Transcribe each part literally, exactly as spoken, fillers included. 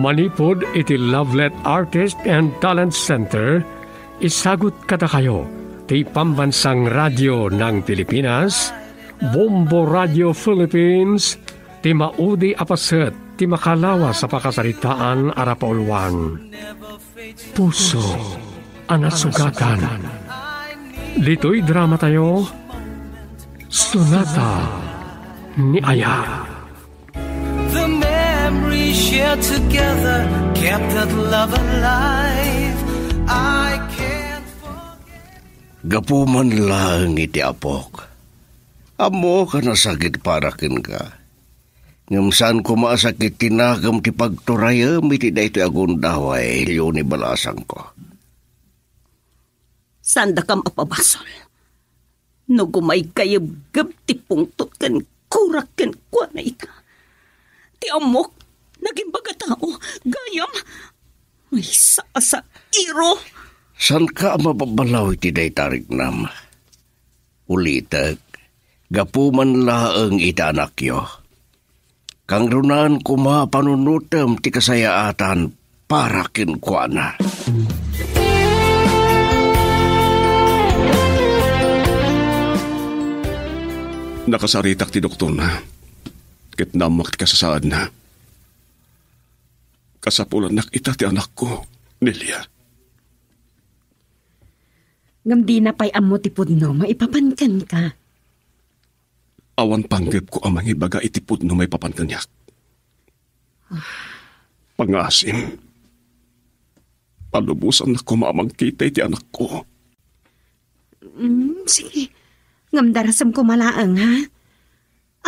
Manipud iti Lovelet Artist and Talent Center, isagut kadakayo ti Pambansang Radio ng Pilipinas, Bombo Radio Philippines, ti maudi a paset ti makalawas a pakasaritaan a rapaulwan. Puso a nasugatan. Ditoy drama tayo, Sonata ni Aya. The memories shared together kept that love alive. I can't forget. Gapu man laeng iti apok, ammo a nasakit para kenka. Ngem saan koma a sakit ti nakem ti pagturayem iti daytoy a gundaway, Leonie balasangko. Saandakam a pabasol. No gumaygayebgeb ti pungtot ken kurak kenkuana ita. Ti ammok, nagimbaga tao, gayam. Maysa a sairo. Saanka a mababalaw iti dayta a riknam? Ulitek, gapu man laeng iti anakyo. Kangrunaan koma a panunotem ti kasayaatan para kenkuana. Nakasaritak ti doktorna, ket naammoak ti kasasaadna. Kasapulannak ita ti anakko, Nelia. Ngem dina pay ammo ti pudno maipapan kenka. Awan panggepko a mangibaga iti pudno maipapan kaniak. Pangngaasim, palubosannak koma a mangkita iti anakko. Mm, sige. Ngem darasem koma laeng, ha?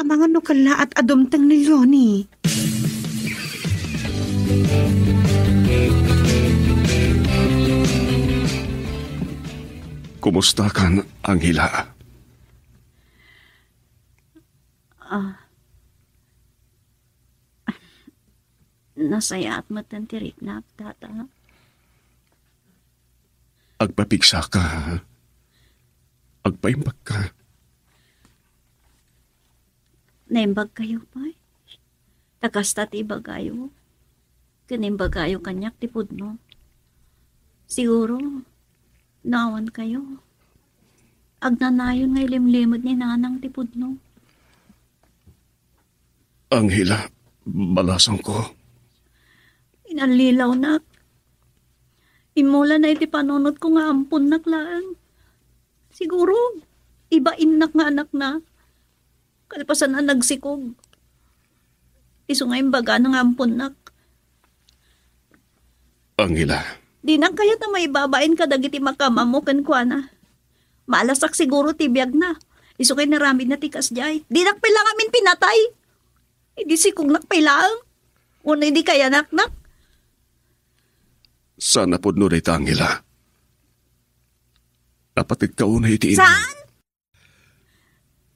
Amangan no kellaat a dumteng ni Leonie. Kumustakan, Angela? Ah. Nasayaat metten ti riknak, Tata. Agpapigsaka, ha? Agpaimbagka. Naimbagkayo pay? Ta kasta ti ibagayo. Ken imbagayo kaniak ti pudno. Siguro, no awan kayo, agnanayon nga ilimlimed ni Nanang ti pudno. Angela, balasangko. Inallilawnak. Immulana iti panunotko nga amponnak laeng. Siguro, ibainnak nga anakna. Kalpasan a nagsikog. Isu nga imbagana nga amponnak. Angela. Dinak kayat a maibabain kadagiti makamammo kenkuana. Malasak siguro ti biagna. Isu nga inaramidna ti kasdiay. Dinak pay la ngamin pinatay. Idi sikognak pay laeng. Wenno idi kayanaknak. Saan a pudno dayta, Angela. Napateg ka unay iti inam. Saan?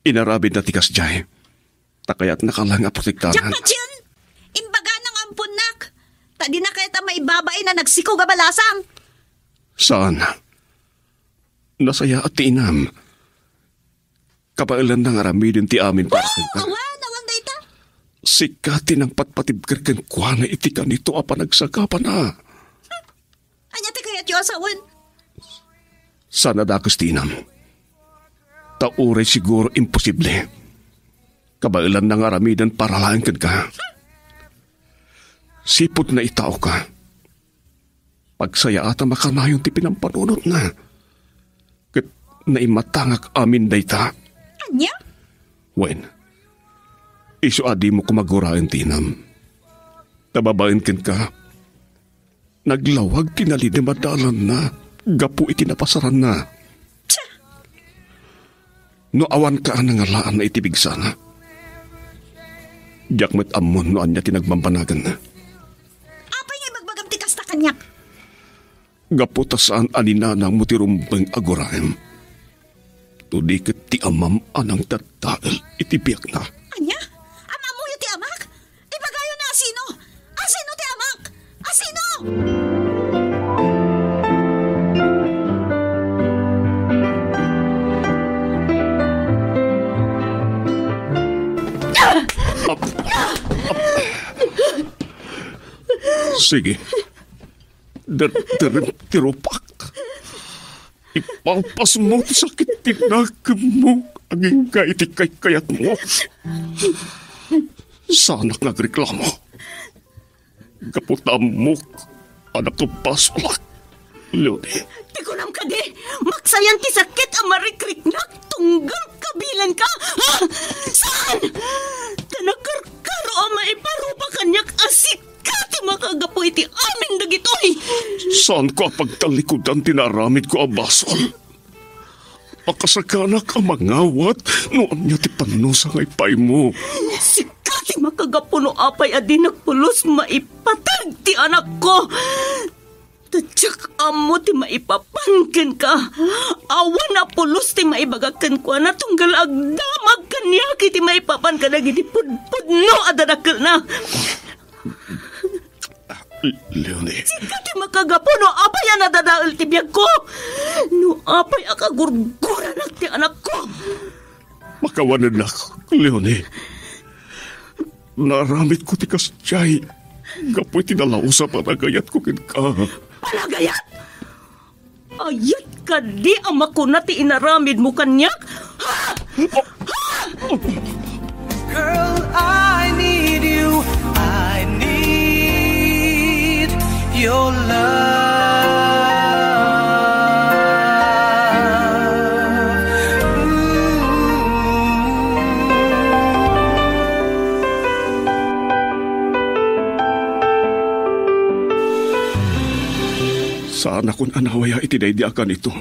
Inaramidna ti kasdiay. Ta kayatnaka laeng a protektaran. Diak patien! Imbagana nga amponnak! Ta dina kayat a maibabain a nagsikog a balasang! Saan? Nasayaat ti inam. Kabaelanna nga aramiden ti amin para kenka. Awan, awan dayta. Sika ti nangpatpatibker kenkuana iti kanito a panagsagabana. Ania ti kayatyo a sawen? Saan a dakes ti inam. Ta uray siguro imposible. Kabaelanna nga aramiden para laeng kenka. Sipud naitaoka. Pagsayaat a makanayon ti pinampanunotna. Ket naimatangak amin dayta. Ania? Wen, isu a dimo koma guraen ti inam. Ta babaen kenka, naglawag ti nalidem a dalanna gapu iti napasaranna. Tia! No awan kaana nga laanna iti pigsana, diak met ammon no ania ti nagbambanaganna. Apay nga ibagbagam ti kasta kaniak? Gapu ta saan a ni nanangmo ti rumbeng a guraem. No di ket ti amam a nangdadael iti biagna. Ania? Amammoyo ti amak? Ibagayo no asino? Asino ti amak? Asino? Ap-, ap-, Sige. Derderem ti rupak. Ipalpasmo ti sakit ti nakemmo agingga iti kaykayatmo. Saanak nga agreklamo. Gapu ta ammok a nakabasolak, Leonie. Ti kunam kadi, maksayan ti sakit a marikriknak tunggal kabilenka? Ha? Saan? Ta nakarkaro a maiparupak kaniak a sika ti makagapu iti amin dagitoy. Saanko a pagtalikudan ti naaramidko a basol. Makasaganak a mangawat no ania ti panusa nga ipaaymo. Sika ti makagapu no apay a dinak pulos maipateg ti anakko. Ta diak ammo ti maipapan kenka. Awan a pulos ti maibagak kenkuana tunggal agdamag kaniak iti maipapan kadagiti pudpudno a dadakkelna. Leonie. Sika ti makagapu no apay a nadadael ti biagko. No apay a kagurguranak ti anakko. Makawanennak, Leonie. Naaramidko ti kasdiay gapu iti nalaus a panagayatko kenka. Panagayat? Ayat kadi a makuna ti inaramidmo kaniak? Ha? Ha? Girl, I need you. I need your love. Ooh. Saanakon a nawaya iti daydi a kanito.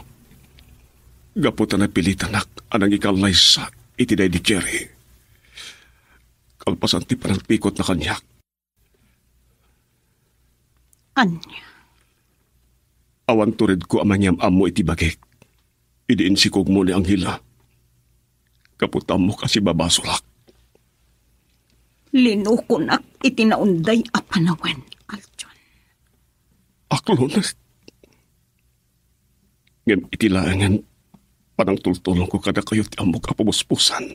Gapu ta napilitanak a nangikallaysa iti daydi Jerry. Kalpasan ti panagpikotna kaniak. Ania? Awan turedko a mangyam-ammo iti bagik idi insikogmo ni Angela. Gapu ta ammok a sibabasolak. Linukonak iti naunday a panawen, Aljon. Aklonek. Ngem iti laengen, panangtultulongko kadakayo ti ammok a pabusbusan.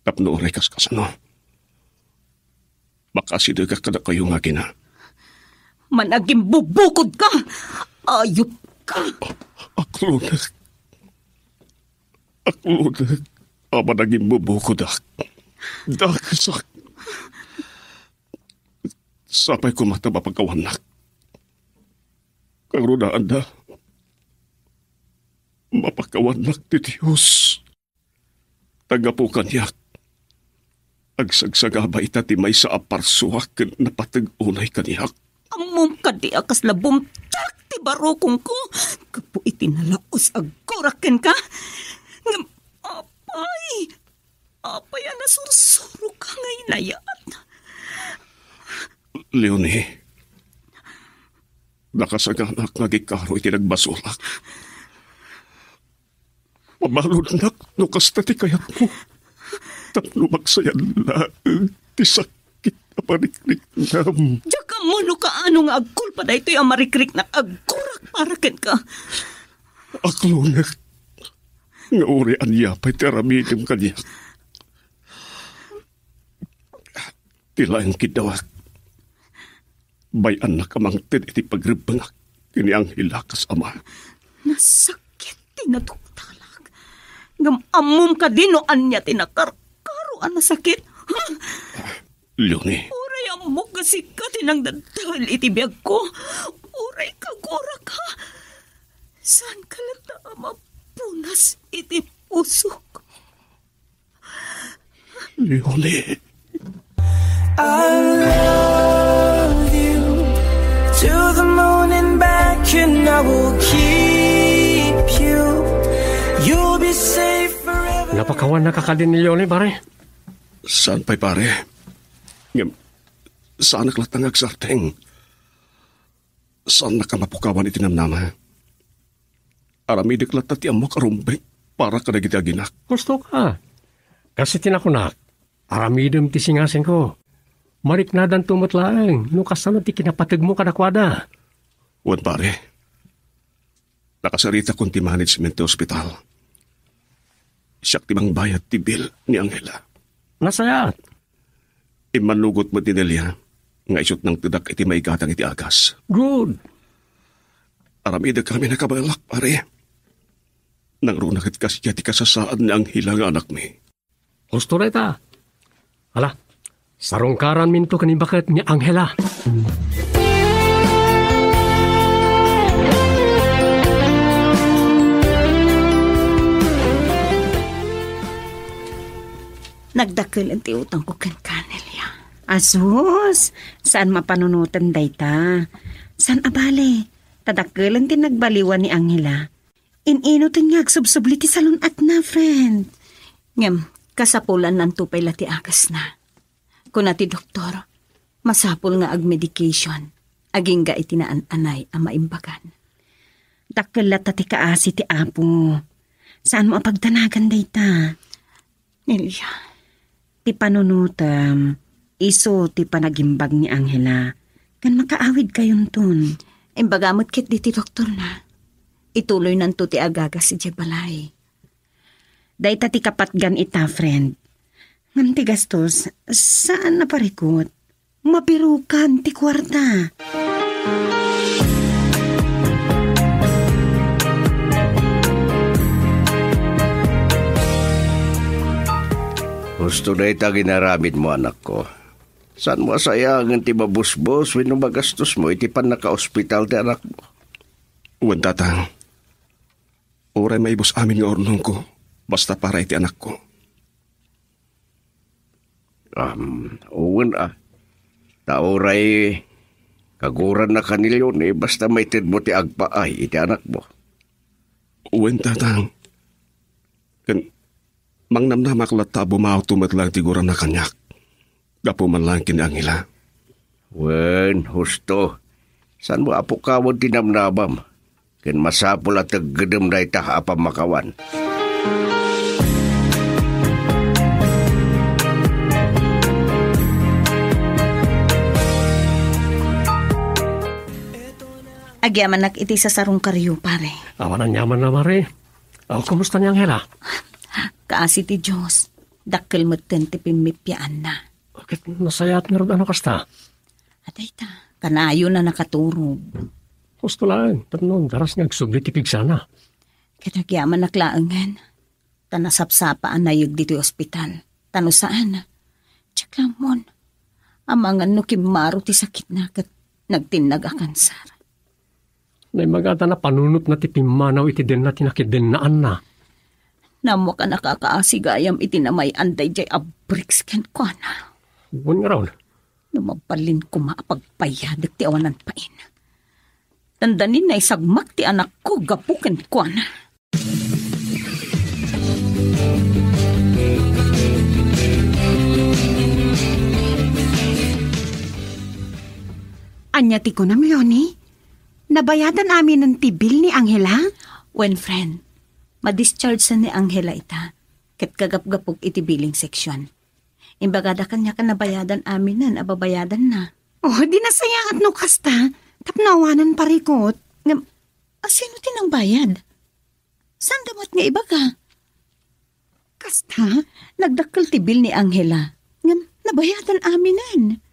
Tapno uray kas-, kasano, makaasideak kadakayo nga agina. Managimbubukodka! Ayupka! Aklonek. Aklonek a managimbubukodak. Dakesak. Sapay koma ta mapakawannak. Karunaanda, mapakawannak ti Dios. Ta gapu kaniak, agsagsagaba ita ti maysa a parsuak ken napateg unay kaniak. Ammom kadi a kasla bumtak ti barukongko gapu iti nalaus a aggurak kenka? Ngem apay, apay a nasursuroka nga inayat? Leonie, nakasaganak nga agikaro iti nagbasolak. Mabaludnak no kasta ti kayatmo. Tapno maksayan laeng ti sakit a panikriknam. Diak ammo no kaano nga agkulpa daytoy a marikriknak a aggurak para kenka. Aklonek, nga uray ania pay ti aramidem kaniak. Ti laeng kiddawak, bay-annak a mangted iti pagrebbengak ken ni Angela kas ama. Nasakit ti nadungtalak. Ngem ammom kadi no ania ti nakarkaro a nasakit? Ha? Leonie. Uray ammok nga sika ti nangdadael iti biagko. Uray kaguraka. Saanka latta a mapunas iti pusok. Leonie. I love you to the moon and back, and I will keep you. You'll be safe forever. Napakawannak kadi ni Leonie, pare? Saan pay, pare? Ngem, saanak latta nga agsardeng. Saannak a mapukawan iti namnama. Aramidek latta ti ammok a rumbeng para kadagiti aginak. Husto ka. Kas iti nakunak, aramidem ti singasingko. Mariknadanto met laeng no kasano ti kinapategmo kadakuada. Wen, pare. Nakasaritakon ti management ti ospital. Siak ti mangbayad ti bill ni Angela. Nasayaat. Immanugot met ni Nelia. nga isut' nangtedak iti maigatang iti agas. Good. Aramidek amin a kabaelak, pare. Nangruna ket kasdiay ti kasasaad ni Angela nga anakmi. Husto dayta. Ala, sarungkaranminto ken ni baket ni Angela. Nagdakkel ti utangko kenka, Nelia. Asus, saan mapanunoten dayta. Saan a bale, ta dakkel ti nagbaliwan ni Angela. In-ino ten nga agsubsubli ti salun-atna, friend? Ngem, kasapulannanto pay la ti agasna. Kuna ti doktor, masapul nga agmedication, agingga iti naan-anay a maimbagan. Dakkel latta ti kaasi ti Apo. Saanmo a pagdanagan dayta. Nelia, ti panunotem, isu ti panagimbag ni Angela, ken makaawidkayonton. Imbaga met ketdi ti doktorna. Ituloynanto ti agagas idiay balay. Dayta ti kapatgan ita, friend. Ngem ti gastos, saan a parikut. Mabirukan ti kuarta. Husto dayta ginaramidmo, anakko. Saanmo a sayaen ti mabusbos wenno magastosmo iti pannakaospital ti anakmo. Wen, Tatang. Uray maibus amin nga urnongko, basta para iti anakko. Um, wen a. Ta uray kaguranna kan ni Leonie, basta maitedmo ti agpaay iti anakmo. Wen, Tatang. Ken mangnamnamak latta a bumawto met laeng ti guranna kaniak. Gapu man laeng ken ni Angela. Wen, husto. Saanmo a pukawen ti namnamam? Ken masapul a teggedem dayta a pammakawan. Agyamanak iti sasarungkaryo, pare. Awan aniamanna, Mare. Aw, kumusta ni Angela? Kaasi ti Dios, dakkel metten ti pimmippiaanna. Ket nasayaat ngarud a no kasta? Adayta, kanayon a nakaturog. Husto laeng, tapno daras nga agsubli ti pigsana. Ket agyamanak laengen, ta nasapsapa a nayeg ditoy ospital. Ta no saan, diak laeng ammon. Amangan no kimmaro ti sakitna ket nagtinnag a kanser. Naimbag a ta napanunotna ti pimmanaw iti denna ti nakidennaanna. Nammoak a nakakaasi gayam iti namay-an daydiay a bricks kenkuana. Wen ngarud. No mabalin koma a pagbayadek ti awanan pain. Dandanin naisagmak ti anakko gapu kenkuana. Ania ti kunam, Leonie? Nabayadan aminen ti bill ni Angela? Wen, friend, madischarge ni Angela ita, ket kagapgapuk iti billing section. Imbagada kaniak a nabayadan aminen a babayadanna. Oh, di nasayaat no kasta, tapno awanen parikut. Ngem, asino ti nangbayad? Saanda met nga ibaga? Kasta, nagdakkel ti bill ni Angela. Ngem, nabayadan aminen.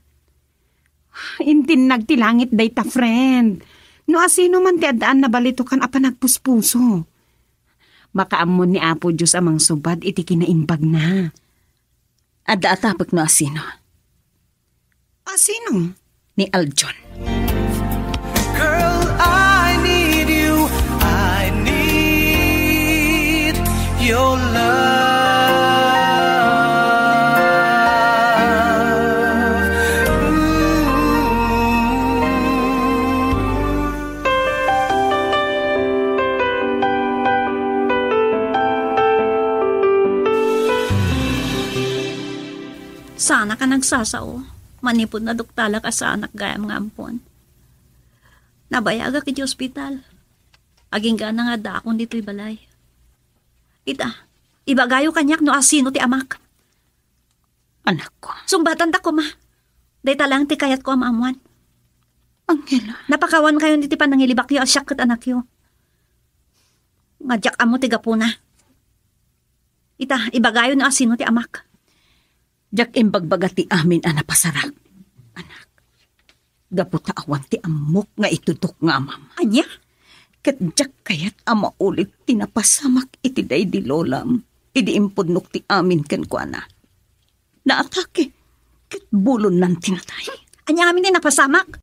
Intinnag ti langit dayta, friend. No asino man ti addaan nabalitokan a panagpuspuso. Makaammo ni Apo Dios a mangsubad iti kinaimbagna. Adda a tapek no asino. Asino? Ni Aljon. Girl, I need you. I need your love. Ooh. Saanak a nagsasao, manipud naduktalak a saanak gayam nga ampon. Nabayagak iti ospital. Aginggana nga addaakon ditoy balay. Ita, ibagayo kaniak no asino ti amak. Anakko. Sungbatantak koma. Dayta lang ti kayatko a maammuan. Angela. Napakawankayon iti panangilibakyo a siak ket anakyo. Nga diak ammo ti gapuna. Ita, ibagayo no asino ti amak. Diak imbagbaga ti amin a napasarak, anak. Gapu ta awan ti ammok nga itudok nga amam. Ania? Ket diak kayat a maulit ti napasamak iti daydi lolam idi impudnok ti amin kenkuana. Naatake ket bulonnan ti natay. Ania ngamin ti napasamak?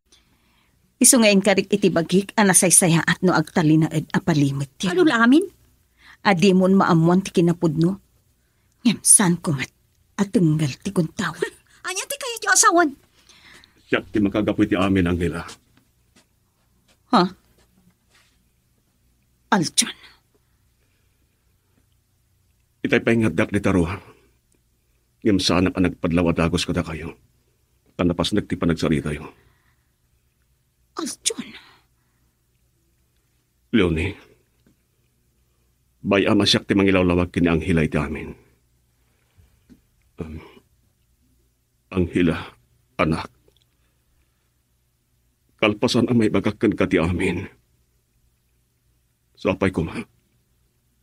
Isu nga inkarik iti bagik a nasaysayaat no agtalinaed a palimet ti. Adu la amin? A dimon maammuan ti kinapudno. Ngem saan koma a tengngel ti kuntaw. Ania ti kayatyo a sawen? Siak ti makagapu iti amin, Angela. Ha? Aljon. Itay pay nga addak dita Roma. Ngem saanak a nagpadlaw a dagus kadakayo. Ta napasnek ti panagsaritayo. Aljon. Leonie, bay-am a siak ti mangilawlawag ken ni Angela iti amin. Um, Angela, anak. Kalpasan a maibagak kenka ti amin, sapay koma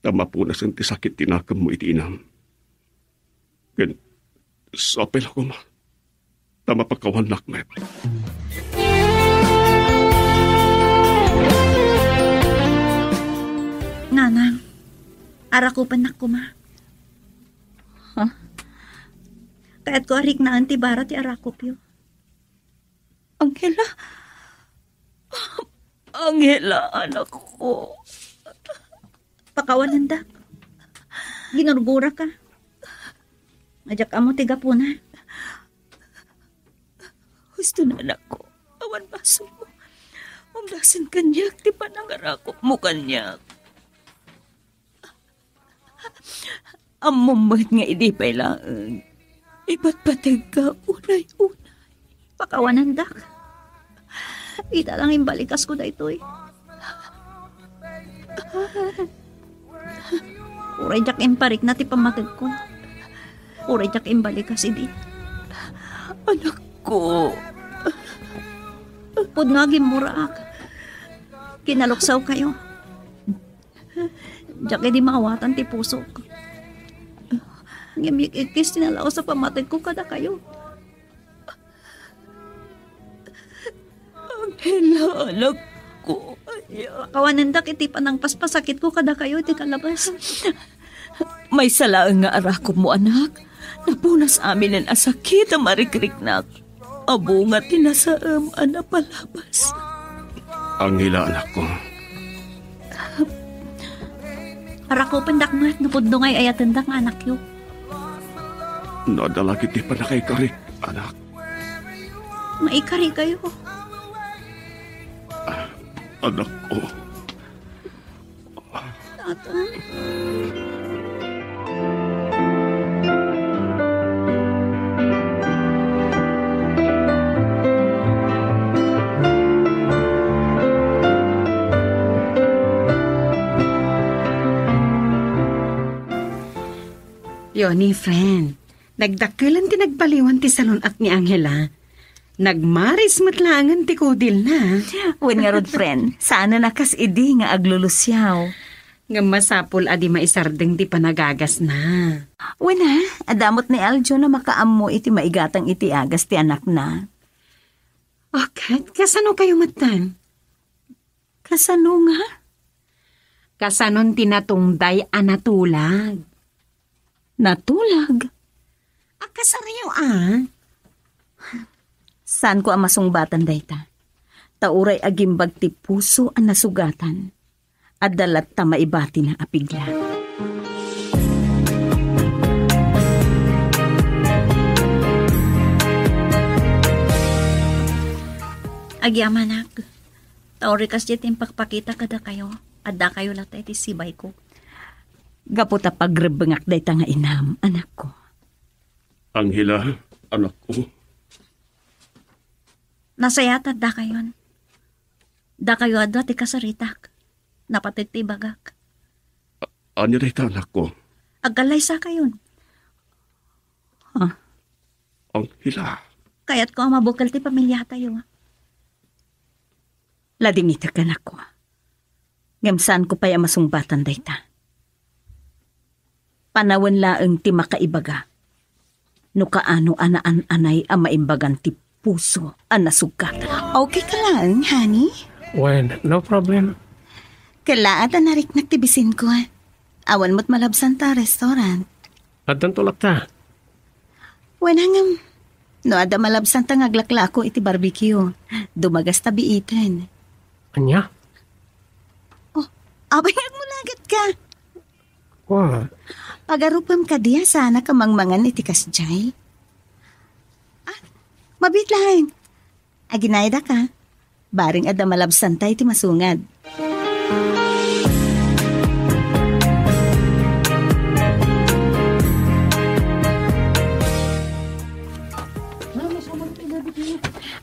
ta mapunasen ti sakit ti nakemmo iti inam. Ken sapay la koma ta mapakawannak met. Nanang, arakupennak koma. Ha? Kayatko a riknaen ti bara ti arakupyo. Angela? Angela, anakko. Pakawanendak. Ginurguraka. Diak ammo ti gapuna. Husto na, anakko. Awan basolmo. Umdasen kaniak ti panangarakupmo kaniak. Ammom met nga idi pay laeng, ipatpategka unay-unay. Pakawanendak. Ita lang imbalikasko daytoy. Uray diak imparikna ti pammategko. Uray diak imbalikas idi. Anakko. Pudno a gimmurak. Kinaluksawkayo. Diak idi maawatan ti pusok. Ngem ikikkis ti nalaus a pammategko kadakayo. Angela, anakko, aya. Pakawanendak iti panangpaspasakitko kadakayo iti kalabas. Maysa laeng nga arakupmo, anak. Napunas aminen a sakit a marikriknak. A bunga ti nasaem a napalabas. Angela, anakko. Arakupendak met no pudno nga ay-ayatendak nga anakyo. Nadalagit ti pannakaikarik, anak. Maikarikayo. Ah, anakko. Tatang. Yoni, friend. Nagdakkelan ti nagbaliwan ti salun-at ni Angela. Nagmaris met laengen ti kudilna. Wen ngarud, friend, saanen a kas idi nga aglulusiaw. Ngem masapul a di maisardeng ti panagagasna. Wen a, adda met ni Aljo a makaammo iti maigatang iti agas ti anakna. O ket, kasano kayo metten? Kasano nga? Kasanon ti natungday a natulag? Natulag? Akasaryo a? Saanko a masungbatan dayta. Ta uray agimbag ti puso a nasugatan, adda latta maibatina a pigla. Agyamanak. Ta uray kasdiay ti impakpakita kadakayo, addakayo latta iti sibayko. Gapu ta pagrebbengak dayta nga inam, anakko. Angela, anakko. Nasayaat a dakayon. Dakayo a dua ti kasaritak. Napateg ti ibagak. Ania dayta, anakko? Agkallaysakayon. Ha? Angela. Kayatko a mabukel ti pamiliatayo. Ladingitek, anakko. Ngem saanko pay a masungbatan dayta. Panawen laeng ti makaibaga no kaano a naan-anay a maimbagan ti puso a nasugat. Okay ka laeng, honey? Well, no problem. Kalaat a nariknak ti bisinko. Awan met malabsan ta restaurant. Addan tulak ta. Wen, ngem, no adda malabsan ta nga aglaklako iti barbecue, dumagas ta biiten. Ania? Oh, apay nga agmulagat ka? Wa. Pagarupem kadi a saanak a mangmangan iti kasdiay? Ah, mabiit laeng. Aginayda ka. Bareng adda malabsan ta iti masungad.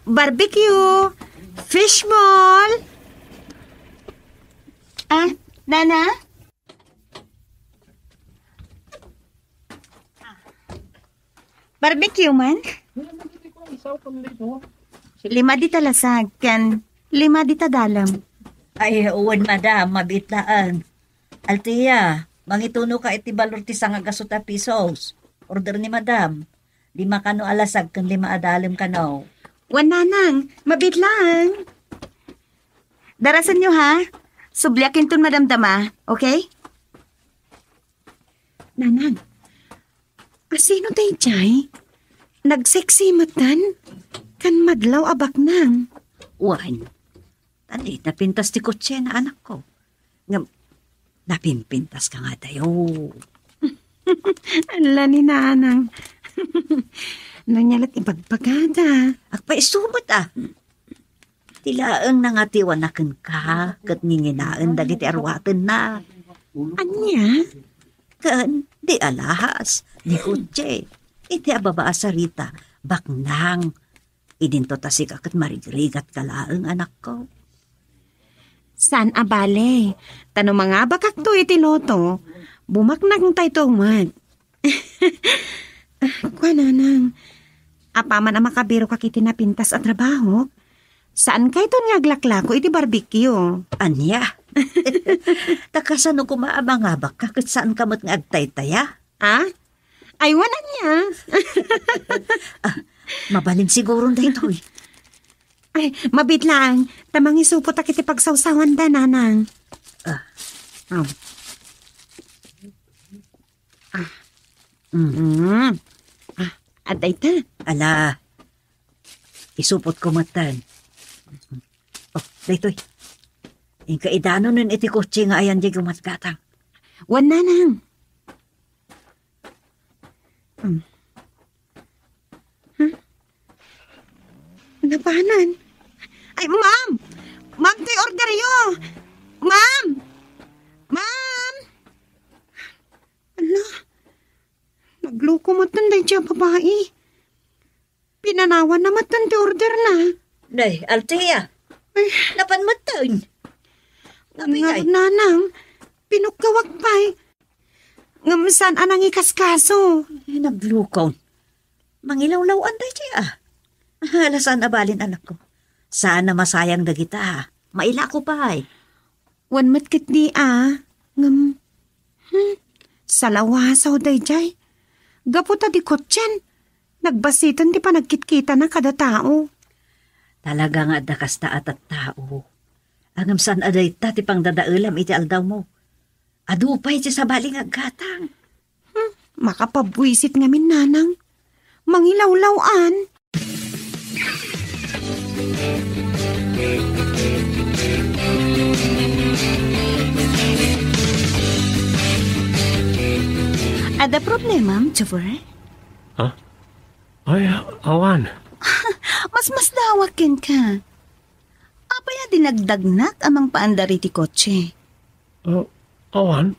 Barbecue! Fishball! Ah, Nana? Barbecue man? Lima dita lasag, ken lima dita dalem. Ay, wen, madam, mabiit laeng. Altia, mangituno ka iti balor ti sangagasu ta pesos. Order ni madam. Lima kano a lasag ken lima a dalem kano. Wen, nanang, mabiit laeng. Darasenyo, ha? Subliak inton madamdama, okay? Nanang, asino daydiay? Nag-sexy metten? Ken madlaw a baknang. Wen, ta di napintas ti kotsena, anakko. Ngem, napimpintas ka nga dayo. Ala ni nanang. Ania la't ibagbagada? Agpaisumet, ah. Ti laeng nangatiwan a kenka ket nginginaen dagiti arwatenna. Ania? Ken di alahas, di kotse. Iti ababa a sarita, baknang. Idinto ta sika ket marigrigat ka laeng, anakko. Saan a bale, ta no mangabakakto iti loto, bumaknangtayto met. Kua, nanang, apaman a makabirokak iti napintas a trabaho, saankayton nga aglaklako iti barbecue. Ania? Ta kasano koma a mangabakka ket saanka met nga agtaytaya? Ah? Ay, wen, ania? Ah, mabalin siguron daytoy. Ay, mabiit laeng, ta mangisupotak iti pagsawsawanda, nanang. Ah. Oh. Ah. Mm. Mm. Ah, adda ita. Ala, isupotko metten. Oh, daytoy. Inka idanon iti kotse nga ayan diay gumatgatang. Wen, nanang. Hmm. Hmm? Napanan. Ay, ma'am! Ma'am, toy orderyo! Ma'am! Ma'am! Ala, nagloko metten daydiay a babai. Pinanawanna metten ti orderna. Nay, Althea. Ay. Napan metten. Apay, nga, nanang, pinukkawak pay. Ngem saan a nangikaskaso. Ay, naglukon. Mangilawlaw-an daydiay, ah. Ala, saan a balin, anakko. Saan a masayang dagita, ah. Mailako pay. Wen met ketdi, ah. Ngem, hmm, salawasaw daydiay. Gapu ta di kotsen, nagbasiten ti panagkitkitana kada tao. Talaga nga adda kasta a tattao. Ngem saan a dayta ti pangdadaelam iti aldawmo. Adu pay ti sabali nga aggatang. Hmm, makapabuisit ngamin, nanang. Mangilawlaw-an. Adda problemam, Jafar? Ha? Ay, awan. Masmasdawak kenka. Apay a dinagdagnak a mangpaandar iti kotse? Ah, awan.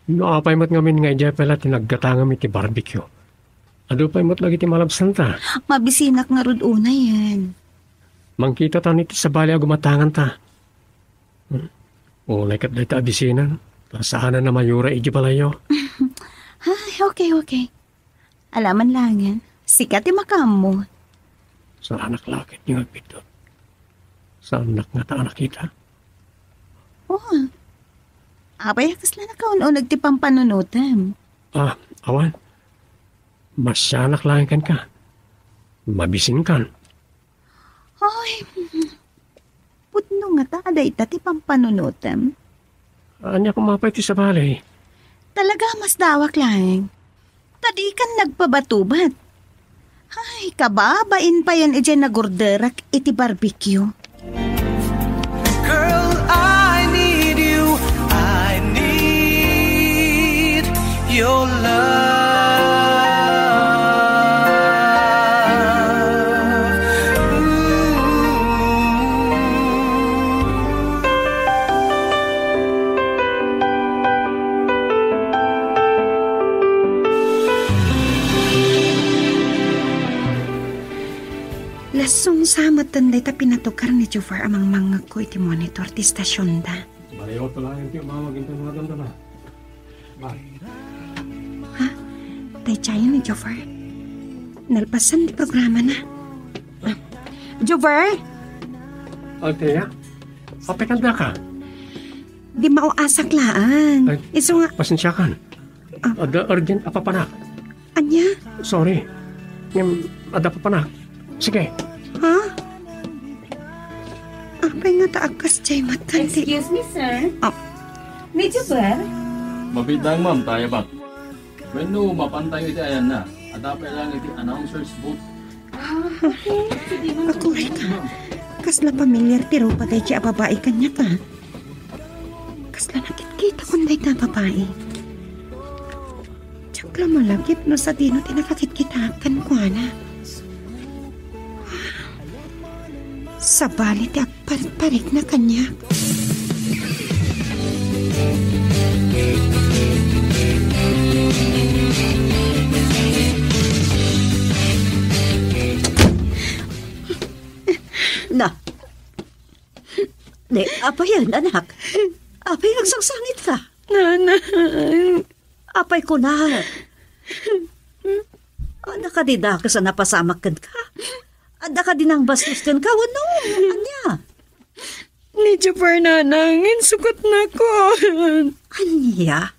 No apay met ngamin nga idiay pay la ti naggatangam iti barbecue. Adu pay met lagi ti malabsanta. Mabisinak ngarud unayen. Mangkitatan iti sabali a gumatanganta. Hmm. Unay ket dayta a bisinan. Ta saanen a mayura idiay balayyo. Ay, okay, okay. Alaman laengen, sika ti makaammo. Saanak la ket nga agbiddut. Saannak ngata a nakita. Oh. Apay a kasla nakaun-uneg ti pampanunotem? Ah, awan. Masianak laeng kenka. Mabisinkan. Ay, pudno ngata a dayta ti pampanunotem. Ania koma pay ti sabali? Talaga, masdawak laeng. Ta dikan nagpabatubat. Ay, kababain payen idiay nagorderak iti barbecue. Girl, I need you. I need your love. Ooh. Lasong sa metten dayta pinatukar ni Jofar a mangmangngegko iti monitor ti istasionda. Bale, otto laeng ti umawag, inton wadon ta ba? Bye. Ha? Daydiayen ni Jofar. Nalpasan ti programana. Ah. Jofar? Althea? Apay kanda ka? Di mauasak laeng. Ay, isu nga, pasensiakan. Ah. Adda urgent a papanak. Ania? Sorry. Ngem, adda papanak. Sige. Ha? Apay ngata a kasdiay met ti... Excuse me, sir. Ah. Ni Jofar? Mabiit laeng, ma'am, ta ayabak. Wenno, mapantayo iti ayanna. Adda pay laeng iti announcer's booth. Ah, okay. Sige, ma'am. Aguray ka. Kasla pamilyar ti rupa daydiay a babai kaniak, a. Kasla nakitkitakon dayta a babai. Diak la malagip no sadino ti nakakitkita kenkuana. Sabali ti agparparikna kaniak. Na. Ni, apayen, anak? Apay, agsangsangitka? Nanang. Apay kuna? Adda kadi dakes a napasamak kenka? Adda kadi nangbastos kenka wenno ania? Ni Jofar, nanang, insukatnakon. Ania?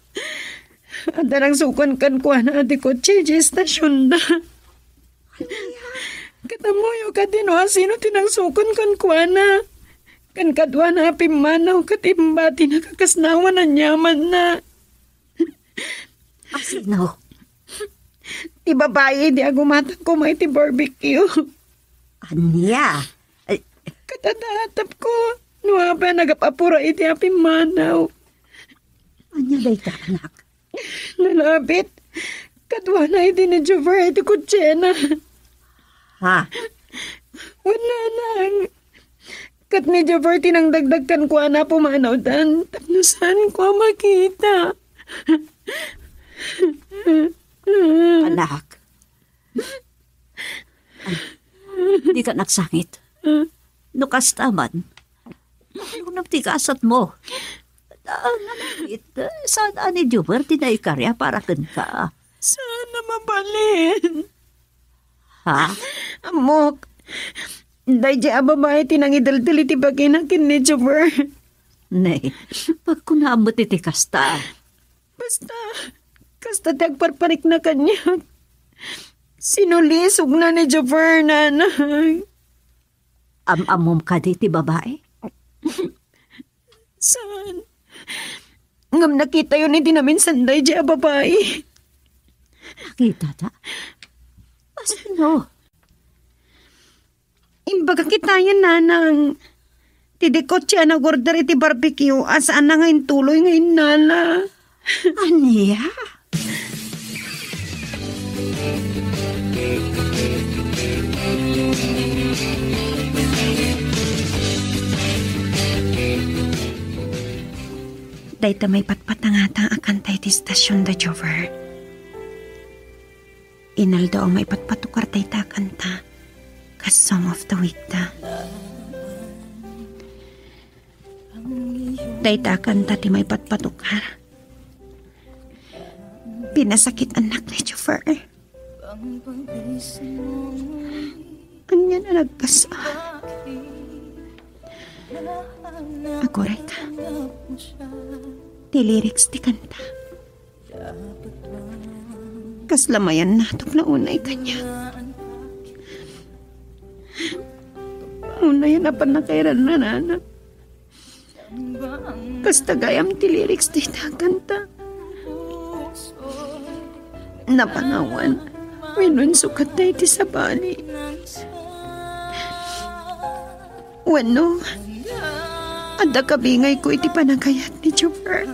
Adda nangsukon kenkuana ti kotse idiay istasionda. Ket ammoyo kadi no asino ti nangsukon kenkuana. Ken kaduana a pimmanaw ket imbatina kakasnawan aniamanna. Asino? Ti babai idi agumatang koma iti barbecue. Ania? Ay. Ket adda atapko no apay a nagap-apura idi a pimmanaw. Ania dayta, anak? Nalabit. Kaduana idi ni Jofar iti kotsena. Ha? Wen, nanang. Ket ni Jofar ti nangdagdag kenkuana a pumanawdan tapno saanko a makita. Anak. Dika agsangit. No kasta man, aglunam ti gasatmo. Ah, nalabit, saan a ni Jofar ti naikaria para kenka? Saan a mabalin? Ha? Ammok, daydiay a babai ti nangideltel iti bagina ken ni Jofar. Ne, pagkunaam met iti kasta. Basta, kasta ti agparparikna kaniak. Sinulisogna ni Jofar, nanang. Am-ammom kadi ti babai? Saan? Ngem nakitayon idi naminsan daydiay a babai. Nakitata? Asino? Imbaga kitayen, nanang. Ti di kotse a nagorder iti barbecue a saanna nga intuloy nga innala. Ania? Dayta maipatpatangata a kanta iti istasion da Jover. Inaldaw a maipatpatukar dayta a kanta kas Song of the Week da. Dayta a kanta ti maipatpatukar. Pinasakitannak ni Jover. Ania a nagkasaan? Aguray ka. Ti lyrics ti kanta. Kasla mayannatok la unay kaniak. nga pannakairan nanang. Kasta gayam ti lyrics dita kanta. Napanawan wenno insukatta iti sabali. Wenno, adda kabingayko iti panagayat ni Jobert.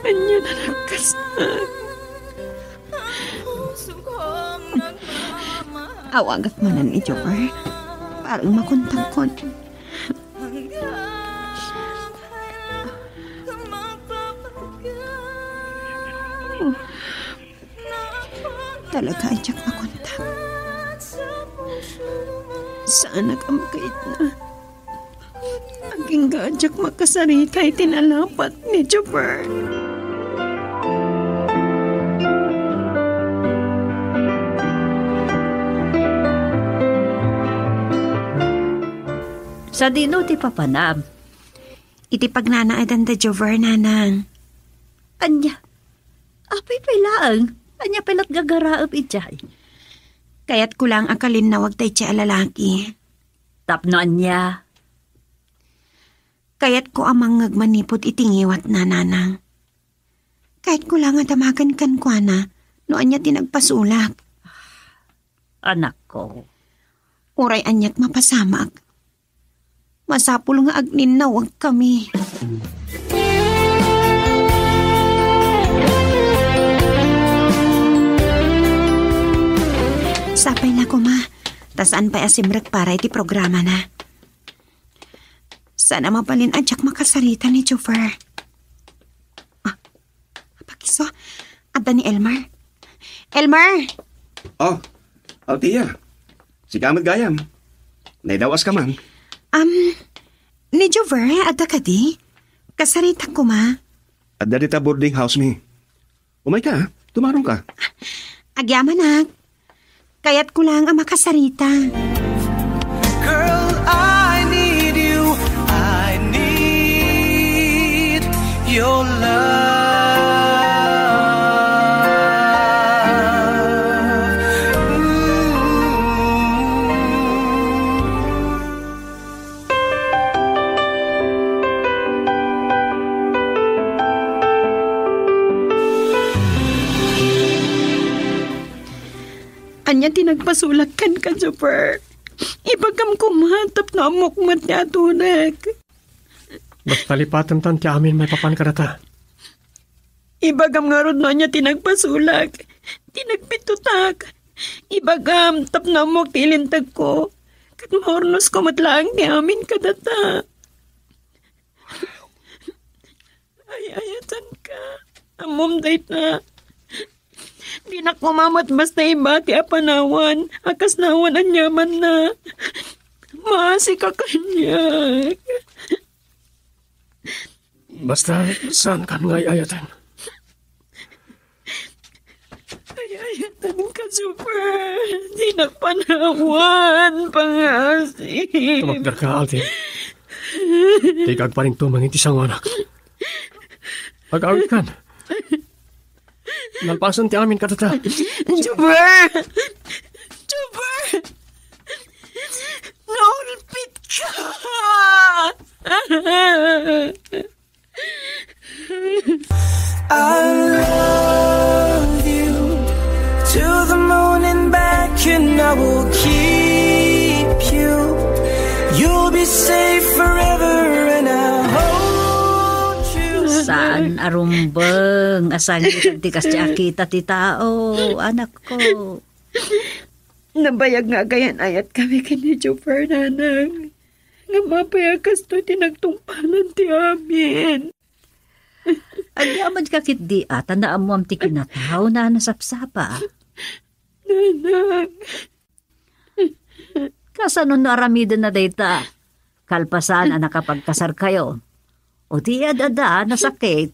Ania a nakasna? Awagak manen ni Jobert. Parang makuntagkon. Talaga, diak makuntag. Saanak a makaitna. Agingga a diak makasarita iti nalapat ni Jobert. Sadino ti papanam? Iti pagnanaedan da Jobert, nanang. Ania? Apay pay laeng? Ania pay lat gagaraep idiay? Kayatko laeng a kalinnawag daydiay a lalaki. Tapno ania? Kayatko a mangngeg manipud iti ngiwatna, nanang. Kayatko laeng a damagen kenkuana no ania ti nagpasulak. Anakko. Uray aniak mapasamak. Masapul nga agninnawagkami. Sapay la koma, ta saan pay a simrek para iti programana. Saan a mabalin a diak makasarita ni Jobert. Ah, Pakiso, adda ni Elmar. Elmar! Oh, Althea. Sika met gayam. Naidaw-aska man. Um, ni Jobert, adda kadi? Kasaritak koma. Adda dita boarding house mi. Umayka, ha? Tumarongka. Agyamanak. Kayatko laeng a makasarita. Girl, I need you. I need your love. Mm. Ania ti nagpasulak kenka, Jobert? Ibagam koma tapno ammok met ti atudek. Basta lipatentan ti amin maipapan kadata. Ibagam ngarud no ania ti nagpasulak, ti nagpittotak. Ibagam tapno ammok ti ilintegko, ket maurnosko met laeng ti amin kadata. Ay-ayatenka. Ammom dayta. Dinak koma met basta ibati a panawan a kasla awan aniamanna. Maasika kaniak. Basta, saankan nga ay-ayaten. Ay-ayatenka, Jobert. Dinak panawan, pangngaasim. Tumagderka, Althea. Diak agparintumeng iti sangoanak. Ag-awidkan. Nalpasen ti amin kadata. Jobert! Jobert! Naulpitka! I love you to the moon and back, and I will keep you. You'll be safe forever, and I'll hold you. Saan a rumbeng a sangit ti kasdi a kita ti tao, anakko. Nabayag nga agayan-ayatkami ken ni Jobert, nanang. Ngem apay a kastoy ti nagtungpalan ti amin? Agyamatka ketdi a ta naammoam ti kinataona a nasapsapa. Nanang. Kasano no aramidenna dayta? Kalpasan a nakapagkasarkayo. O ti ad-adda a nasakit.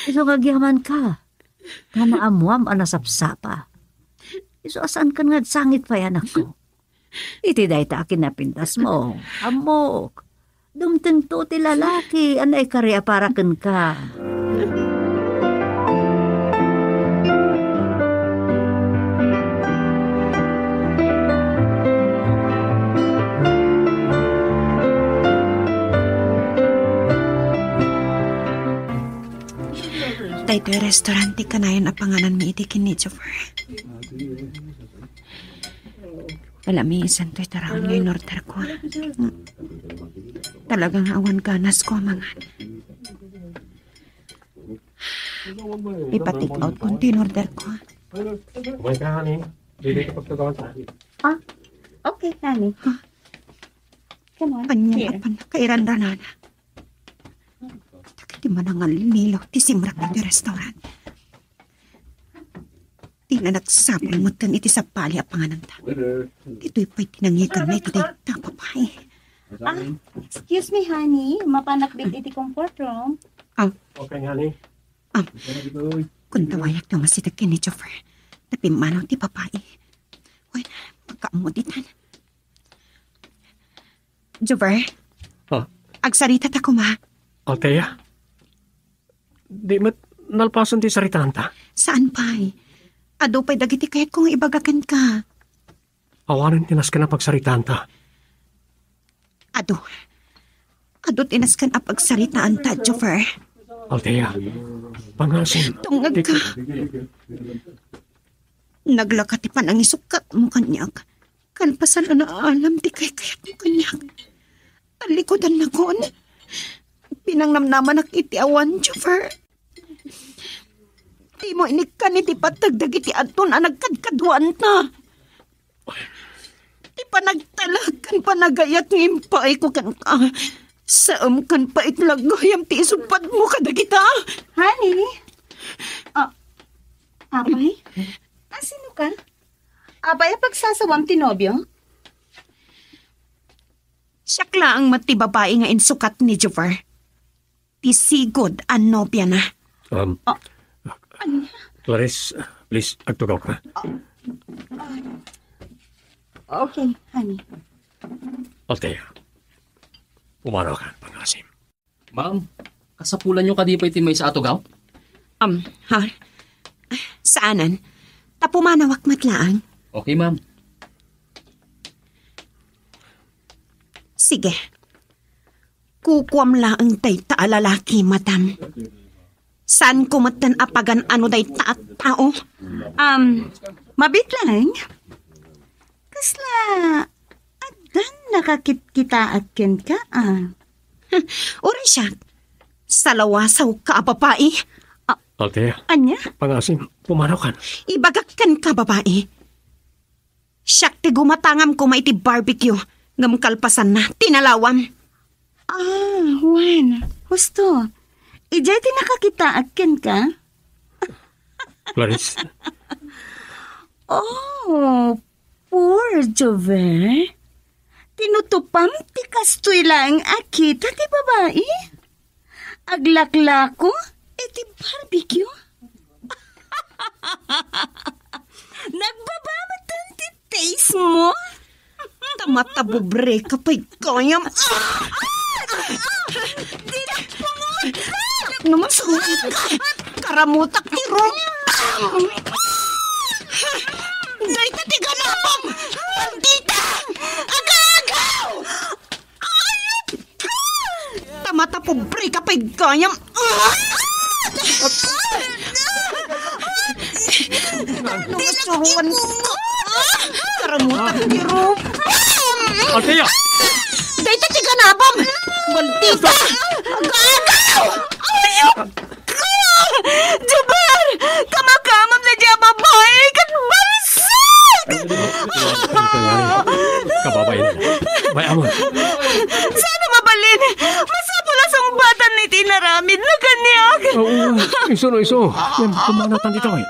Isu nga agyamanka. Ta naammoam a nasapsapa. Isu a saankan nga agsangit pay, anakko. Iti dayta a kinapintasmo, ammok. Dumtengto ti lalaki a naikari a para kenka. Daytoy restaurant ti kanayon a pangananmi idi ken ni Joffer. Alamisanto iti raon nga in-order ko. Talaga nga awan ganas ko a mangan. Ipa-take out ko ti in-order ko. Kumain ka, honey. Dili ka pagtugawan sa akin. Ah, okay, honey. Come on. Ania apan nakairanranana. Dagiti manangallilaw ti simrak iti restaurant. Dina nagsapul metten iti sabali a pangananta. Ditoy pay ti nangiganna iti dayta a babai. Ah, excuse me, honey. Mapanak iti comfort room. Ah. Okay, honey. Ah. Kuntawayak ti umasideg ken ni Joffer. Napimmanaw ti babai. Wen, makaammo ditan. Joffer? Ah? Agsarita ta koma. Althea? Di met nalpasen ti saritaanta? Saan pay? Adu pay dagiti kayatko nga ibaga kenka. Awanen ti nasken a pagsaritaanta. Adu. Adu ti nasken a pagsaritaanta, Joffer. Althea, pangasim. Tungngagka. Naglaka ti panangisukatmo kaniak. Kalpasan a naalam ti kaykayatmo kaniak. Tallikudannakon. Pinangnamnamanak iti awan, Joffer. Dimo inikkan iti pateg dagiti adton a nagkadkaduanta. Ti panagtalek ken panagayat nga impaayko kenka. Saan ken pait la gayam ti isubpadmo kadagita. Honey? Ah, apay? Ah, sino ka? Apay a pagsasawam ti nobio? Siak laeng met ti babai nga insukat ni Joffer. Ti sigud a nobiana. Um, Ah, ania? Clarice, please, agtugaw ka. Ah, okay, honey. Althea, pumanaw ka, pangasim. Ma'am, kasapulanyo kadi pay ti maysa a tugaw? Um, ha? Saanen. Ta pumanawak met laeng. Okay, ma'am. Sige. Kukuam laeng dayta a lalaki, madam. Saanko metten a pagan-ano dayta a tao. Um, mabiit laeng? Kasla addan nakakitkitaak kenka, a? Uray siak, salawasawka a babai. A, Althea, ania? Pangasim, pumanaw kan. Ibagak kenka, babai. Siak ti gumatangam koma iti barbecue, ngem kalpasanna, tinalawam. Ah, wen, husto. Idiay ti nakakitaak kenka? Clarice. Oh, poor Jover. Tinutupam ti kastoy laeng a kita ti babai? Aglaklako iti barbecue? Nagbaba metten ti taste mo? Ta matabubre ka pay gayam. Dinak pangutla! Naman sa ulit. Karamutak ti rupang! Dayta ti ganapam! Bandita! Agagaw! Ayop ka! Ta matapobre ka pay gayam. Ano nga suruan ko? Karamutak ti rupang! Althea! Dayta ti ganapam! Bandita! Agagaw! Ayop! Jover! Kamakamam na di a babai ket balsek! Kababain. Bay-amon. Saan a mabalin? Masapul a sungbatan iti inaramidna kaniak. Oo, isu no isu. Yan, kumanatan ditoy.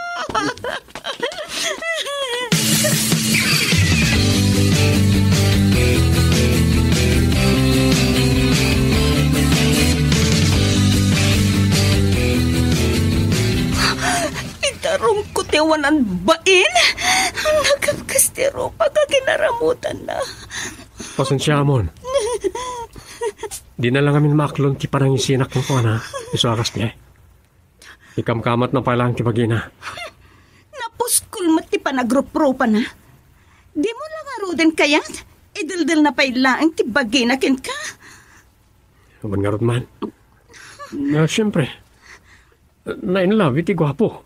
Idarumko ti awanan bain. Nagkapkas ti rupak a kinaramutanna. Pasensiamon. Dina la ngamin maaklon ti panangisinak kenkuana. Isu a kas ni. Ikamkamatna pay laeng ti bagina. Napuskol met ti panagruprupana. Dimo la ngaruden kayat? Ideldelna pay laeng ti bagina kenka. Awan ngarud man. Ah, siyempre. na-in love iti guapo.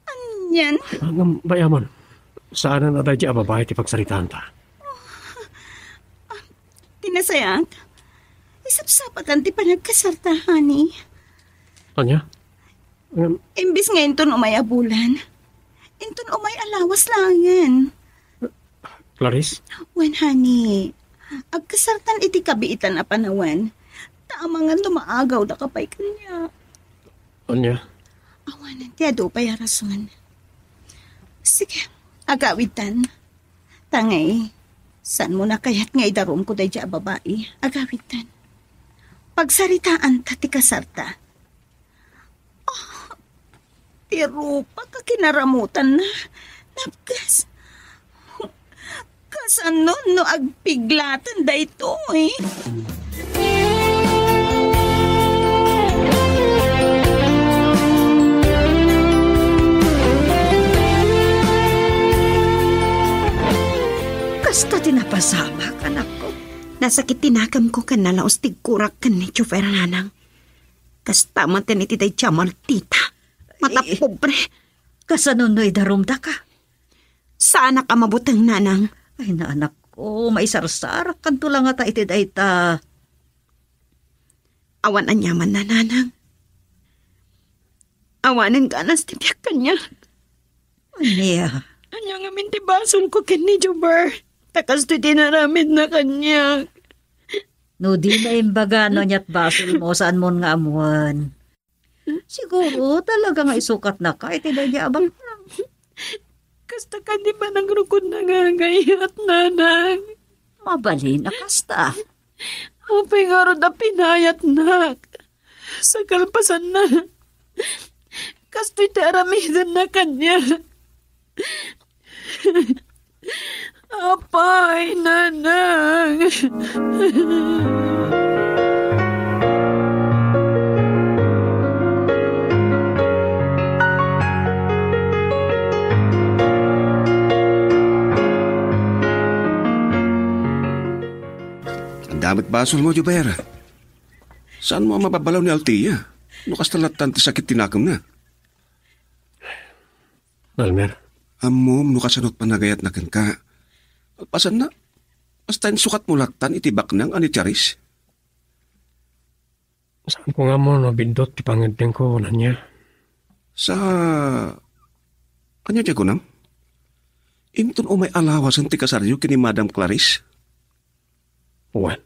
Anian? Ah, ngem, bay-am, saanen a daydi a babai ti pagsaritaanta. Ti nasayaat, isapsapakan ti panagkasarta, honey. Ania? Ngem, imbes nga inton umay a bulan, inton umay a lawas laengen. Clarice? Wen, honey, agkasartan iti kabiitan a panawen. Ta amangan no maagawdaka pay kaniak. Ania? Awanen ti adu pay a rason. Sige, agawidtan. Ta ngay, saanmo a kayat nga idarumko daydi a babai? Agawidtan. Pagsaritaanta ti kasarta. Ah, ti rupak a kinaramutanna. Napkas. Kasano no agpiglaten daytoy? Kasta ti napasamak, anakko. Nasakit ti nakemko ken nalaos ti igkurak ken ni Tio Fernanang. Kasta manen iti daydi a maltita. Mata pobre. Kasano no idarumdaka? Saanak a mabuteng, nanang. Ay, na, anakko, maisarsarakanto la ngata iti dayta. Awan aniamanna, nanang. Awanen ganas ti biag kaniak. Ania? Ania ngamin ti basolko ken ni Jober? Ta kastoy ti inaramidna kaniak. No dina imbaga no aniat basolmo, saanmon nga ammoen. Siguro, talaga nga isukatnaka iti daydi a baknang. Kasta kadi panagrukodna nga agayat, nanang. Mabalin a kasta. Apay ngarud a pinayatnak? Sa kalpasanna, kastoy ti aramidenna kaniak. Apay, nanang. Ania met basolmo, Jober? Saanmo a mababalaw ni Althea no kasta lattan ti sakit ti nakemna? Elmer. Ammom no kasano ti panagayatna kenka. Kalpasanna, kasta insukatmo lattan iti baknang a ni Charis. Saanko nga ammo no biddut ti pangngeddengko, ania? Sa, ania ti kunam? Inton umay a lawasen ti kasaryo ken ni Madam Clarice? Wen.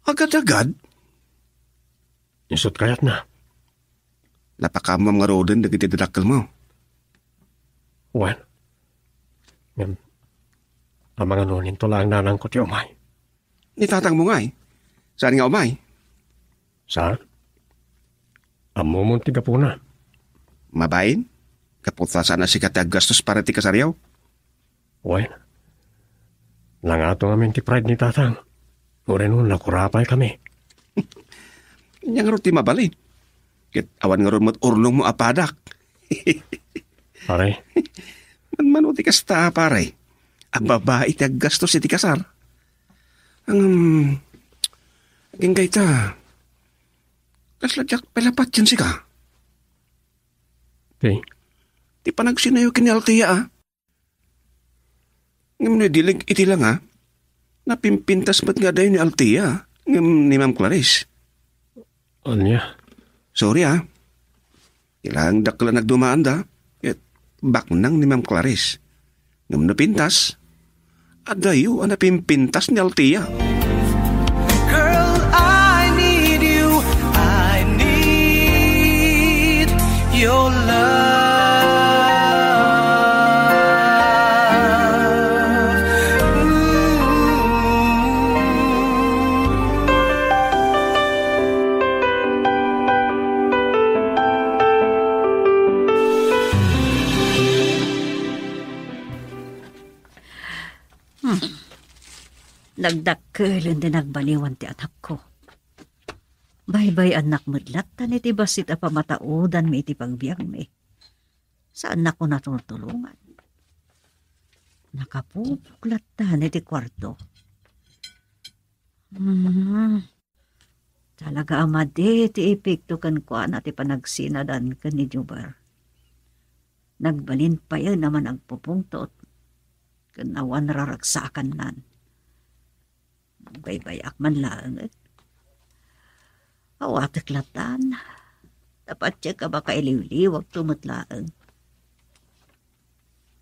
Agad-agad? Isut' kayatna. Napakaammom ngaruden dagiti dadakkelmo. Wen. Ngem, amangan no inton laeng nanangko ti umay. Ni tatangmo ngay? Saan nga umay? Saan? Ammomon ti gapuna. Mabain? Gapu ta saan a sika ti aggastos para ti kasaryo? Wen, nangato ngamin ti pride ni tatang. Uray no, nakurapay kami. Ania ngarud ti mabalin? Ket awan ngarud met urnongmo a padak. Pare. Manmano ti kasta, pare? A babai ti aggastos iti kasar. Ngem, agingga ita, kasla diak pay la patiensiaka. Ti? Ti panagsinayo ken ni Althea, a. Ngem no idileg iti langa, napimpintas met nga adayo ni Althea, ngem ni Ma'am Clarice. Ania? Sorry, a. Kailangan dakkel a nagdumaanda, ket baknang ni Ma'am Clarice. Ngem no pintas, adayo a napimpintas ni Althea. Girl, I need you. I need your love. Ooh. Hmm. Nagdakkelen ti nagbaliwan ti anakko. Baybay-annak met lattan iti bassit a pamataodanmi iti pagbiagmi. Saannak a natultulongan. Nakapupok lattan iti kuarto. Hmm. Talaga a madi ti epekto kenkuana ti panagsinadan ken ni Jover. Nagbalin payen a managpupungtot ken awan raragsakannan. Nagbaybayak man laeng. Awatek latan. Napateg a makailiwliwagto met laeng.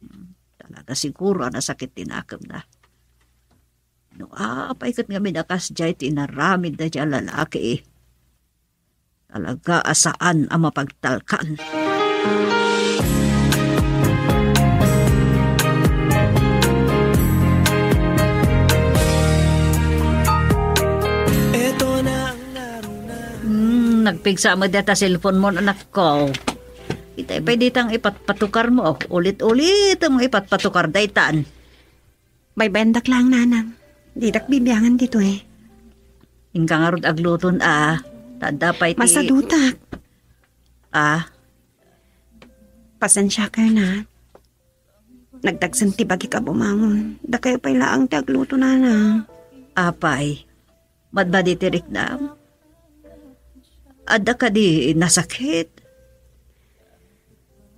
Hmm, talaga siguro a nasakit ti nakemna. No apay ket ngamin a kasdiay ti inaramid daydiay a lalaki, talaga a saan a mapagtalkan. Hmm, nagpigsa met dayta cellphone mo, anakko. Itay pay ditang ipatpatukar mo. Ulit-ulit mo ipatpatukar daytan. Baybayandak laeng, nanang. Didak bibiangan ditoy. Inka ngarud agluton a. Ta adda pay ti Masadutak. Ah. Pasensiakayo, na. Nagdagsen ti bagik a bumangon. Dakayo pay laeng ti agluto, nanang. Apay, madmadi ti riknam? Adda kadi nasakit?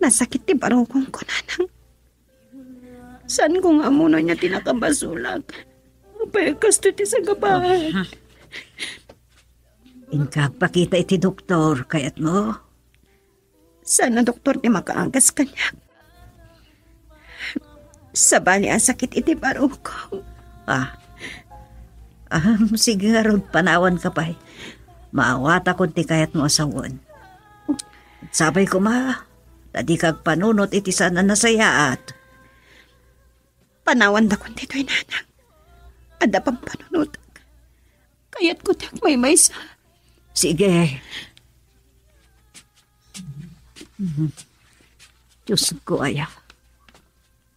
Nasakit ti barukongko, nanang. Saanko nga ammonan ti nakabasolak. Apay, kastoy ti sagabaek. Inka agpakita iti doktor, kayatmo? Saan a doktor ti makaagas kaniak? Sabali a sakit iti barukong. Ah. Ah, sige ngarud, panawanka pay. Maawatakon ti kayatmo a sawen. Sapay koma, ta dika agpanunot iti saan a nasayaat. Panawandakon ditoy, nanang. Adda pampanunotak. Kayatko ti agmaymaysa. Sige. Diosko aya,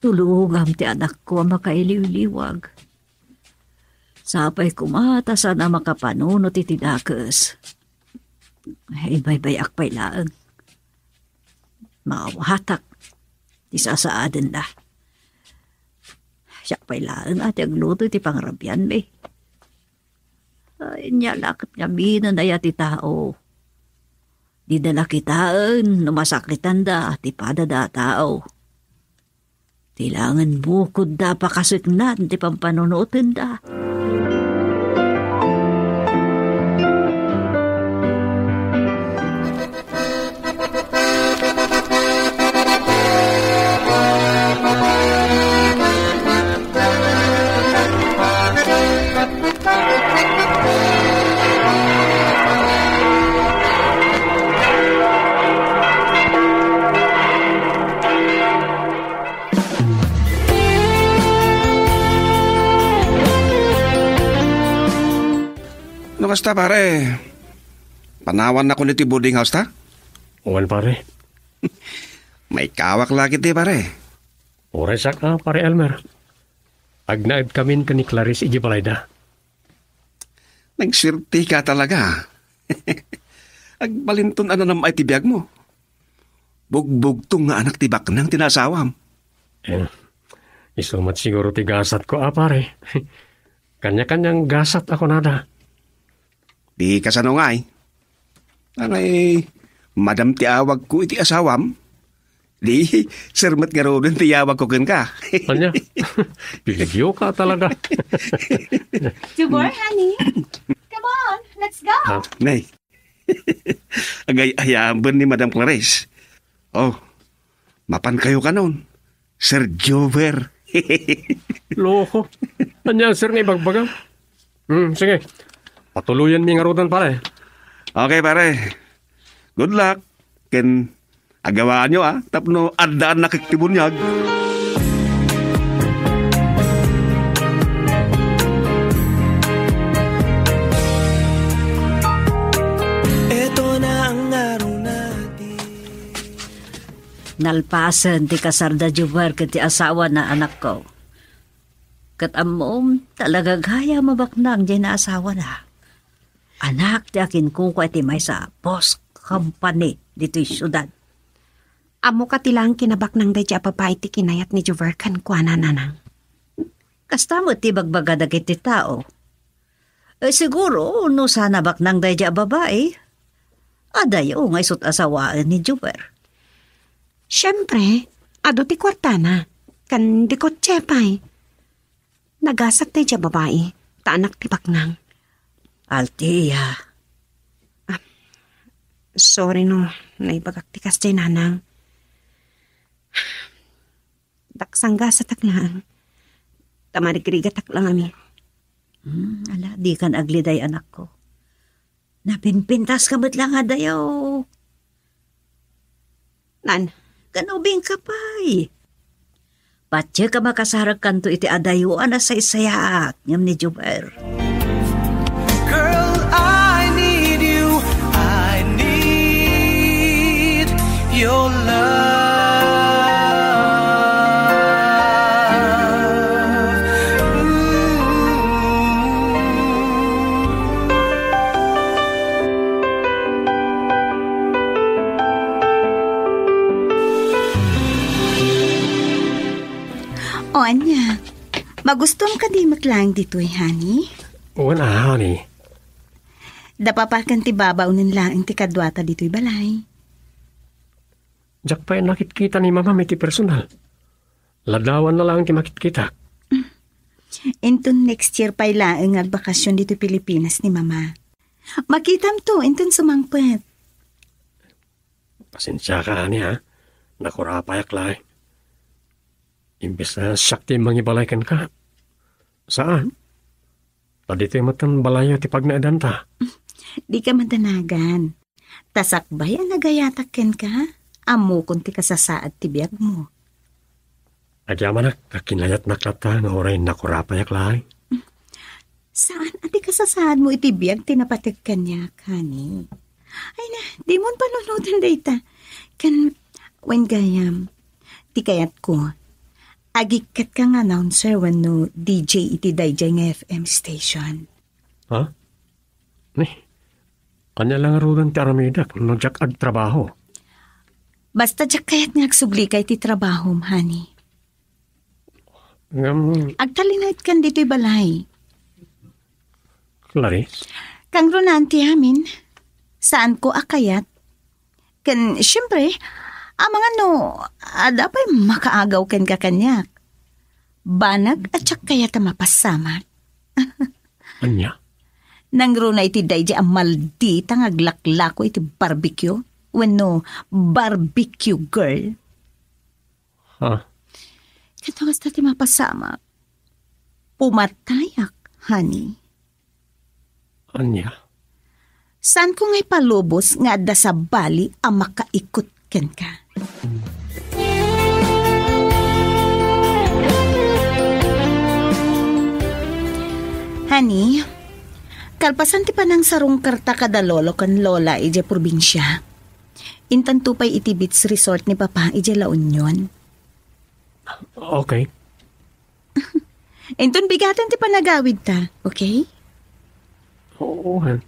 tulongam ti anakko a makailiwliwag. Sapay koma ta saan a makapanunot iti dakes. Ay, baybayak pay laeng. Maawatak ti sasaadenna. Siak pay laeng a ti agluto iti pangrabianmi. Ay, ania la ket ngamin a naya ti tao. Dida la kitaen no masakitanda ti padada a tao. Ti laengen bukodda a pakaseknan ti pampanunotenda. No kasta, pare, panawannakon iti boarding house ta? Wen, pare. Maikawak la ketdi, pare. Uray saka, pare Elmer. Agnaedkamin ken ni Clarice iti balayda. Nagsuerteka talaga. Agbalinton a nanam-ay ti biagmo. Bugbugtong nga anak ti baknang ti naasawam. Eh, isu met siguro ti gasatko a, pare. Kanya-kanyang gasat a kunada. Di kasano ngay? Angay, madam ti awagko iti asawam? Di, sir met ngaruden ti awagko kenka. Ania? Pilidioka talaga. Jubor, honey. Come on, let's go. Ah, nay. Agay-ayaben ni Madam Clarice. Oh, mapankayo kanon, Sir Jover. Loko. Ania, sir, nga ibagbagam? Hmm, sige. Patuloyanmi ngaruden, pare. Okay, pare. Good luck. Ken agawaanyo, ah, tapno addaannak ti buniag. Eto na ang ngaruna ti Nalpasen ti kasarda Jover ken ti asawana, anakko. Ket ammom, talaga gayam a baknang diay naasawana. Anak ti akinkukua iti maysa a boss company ditoy siudad. Ammoka ti laeng kinabaknang daydiay a babai ti kinayat ni Jover kenkuana, nanang. Kasta met ti ibagbaga dagiti tao. Eh, siguro, no sana baknang daydi a babai, adayo nga isut' a sawaen ni Jover. Siempre, adu ti kuartana, ken di kotse pay. Nagasat daydi a babai, ta anak ti baknang. Althea. Ah, sorry no, naibagak ti kasdiay, nanang. Daksanggasatak laeng. Ta marigrigatak la ngamin. Hmm, ala, dikan agliday, anakko. Napinpintaska met la nga adayo. Nan? Ken ubingka pay. Patiek a makasarekkanto iti adayo a nasaysayaat ngem ni Jover. Girl, I need you. I need your love. Mm. O ania, magustom kadi met laeng ditoy, honey? Wen a, honey. Dapapakan ti babaonen laeng ti kaduata ditoy balay. Diak pay nakitkita ni Mamam iti personal. Ladawanna laeng ti makitkitak. Inton next year pay laeng nga agbakasyon ditoy Pilipinas ni Mama. Makitamto inton sumangpet. Pasensiaka, honey, ha? Nakurapayak laeng. Imbes a siak ti mangibalay kenka. Saan? Ta ditoy met balayyo ti pagnaedanta. Dika madanagan. Ta sakbay a nagayatak kenka, ammokon ti kasasaad ti biagmo. Agyamanak, ta kinayatnak latta nga uray nakurapayak laeng. Saan a ti kasasaadmo iti biag ti napatek kaniak, honey. Ay na, dimon panunoten dayta. Ken, wen gayam, ti kayatko, agikkatka nga announcer wenno D J iti daydiay nga F M station. Ha? Ni, ania la ngaruden ti aramidek no diak agtrabaho? Basta diak kayat nga agsublika iti trabahom, honey. Ngem, agtalinaedkan ditoy balay. Clarice? Kangrunaan ti amin. Saanko a kayat. Ken, siyempre, amangan no, adda pay makaagaw kenka kaniak. Banag a diak kayat a mapassamak. Ania? Nangruna iti daydi a maldita nga aglaklako iti barbecue, wenno barbecue girl. Ha? Ket no kasta ti mapasamak, pumatayak, honey. Ania? Saanko nga ipalubos nga adda sabali a makaikut kenka. Honey, kalpasan ti panangsarungkarta kada lolo ken lola idiay probinsia, intanto pay iti beach resort ni Papa idiay La Union. Okay. Inton bigaten ti panagawidta, okay? Oo, ha.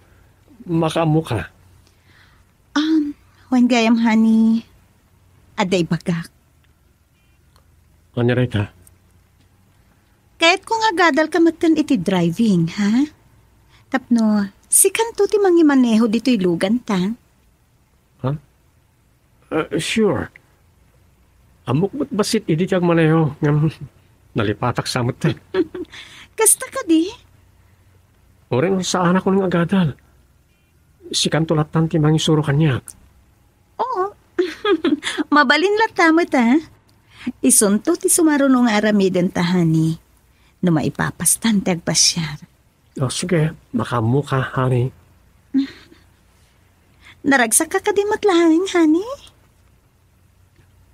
Makaammoka. Um, wen gayam, honey, adda ibagak. Ania dayta? Kayatko nga agadalka metten iti driving, ha? Tapno, sikanto ti mangimaneho ditoy luganta. Ha? Ah, sure. Ammok met bassit idi ti agmaneho, ngem nalipatak sa metten. Kasta kadi? Uray no saanakon nga agadal. Sikanto lattan ti mangisuro kaniak. Oo. Mabalin latta met, ha? Isunto ti sumaruno nga aramidenta, honey. No maipapastan ti agpasiar. O, sige, makaammoka, honey. Naragsakka kadi met laeng, honey?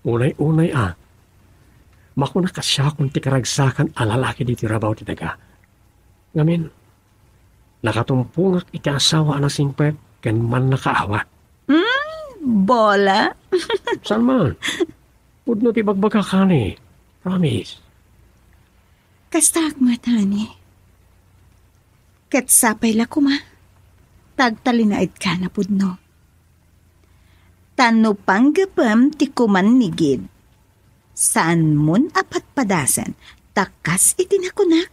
Unay-unay a, makunak a siakon ti karagsakan a lalaki ditoy rabaw ti daga. Ngamin, nakatumpongak iti asawa a nasingpet ken mannakaawat. Hmm, bola. Saan man? Pudno ti ibagbagak, honey. Promise. Kastaak met, honey. Ket sapay la koma, ta agtalinaedka a pudno. Ta no panggepem ti kumannigid, saanmon a padpadasen, ta kas iti nakunak,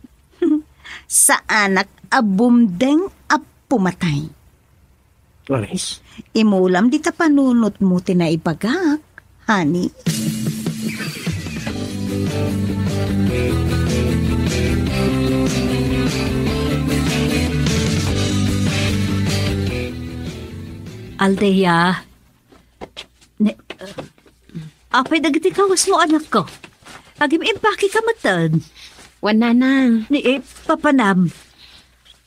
Saanak a bumdeng a pumatay. Clarice? Imulam dita panunotmo ti naibagak, honey. Althea, ne, apay dagiti kawesmo, anakko? Agim-impake ka metten. Wen, nanang. Ni, eh, papanam.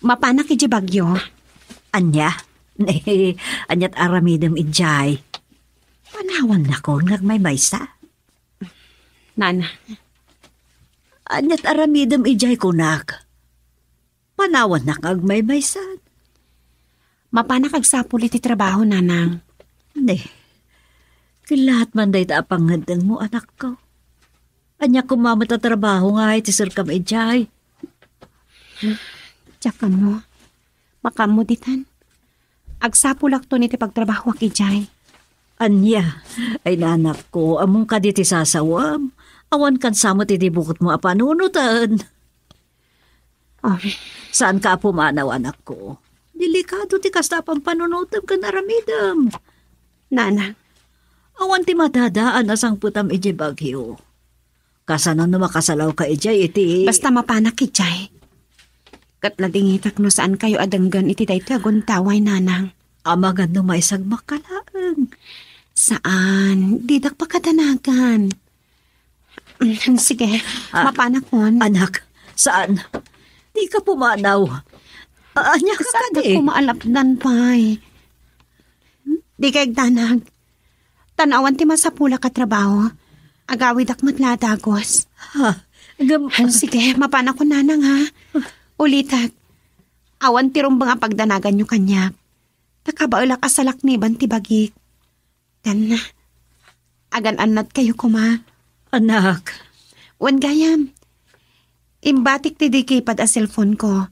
Mapanak iti bagyo. Ania? Aniat aramidem idiay? Panawannakon nga agmaymaysa. Nana. Aniat aramidem idiay kunak? Panawannak nga agmaymaysa. Mapanak agsapul iti trabaho, nanang. Ne, kellaat man dayta a pangngeddengmo, anakko. Ania koma met a trabaho nga iti serkam idiay? Diak ammo. Makaammo ditan. Agsapulakton iti pagtrabahoak idiay. Ania? Ay, nanakko, ammom kadi ti sasawem? Awan kansa met iti bukotmo a panunoten. Oh. Saanka a pumanaw, anakko. Delikado ti kasta a pampanunotem ken aramidem. Nana. Awan ti madadaan a sangpetam idiay bagyo. Kasano no makasalawka idiay iti... Basta mapanak idiay. Ket ladingitak no saankayo a denggen iti daytoy a guntaway, nanang. Amangan no maisagmakka laeng. Saan, didak pakadanagan. Mm, sige, ah, mapanakon. Anak, saan? Dika pumanaw. A-, ania ka kadi? Saan ako maalapdan pay? Dika agdanag. Tan awan ti masapulak a trabaho. Agawidak met la a dagus. Ha? Gam- Ah, sige, mapanakon, nanang, ha? Ulitek. Awan ti rumbeng a pagdanaganyo kaniak. Ta kabaelak a salakniban ti bagik. Ken, agan-annadkayo koma. Anak. Wen gayam, imbatik ti di keypad a cellphone ko.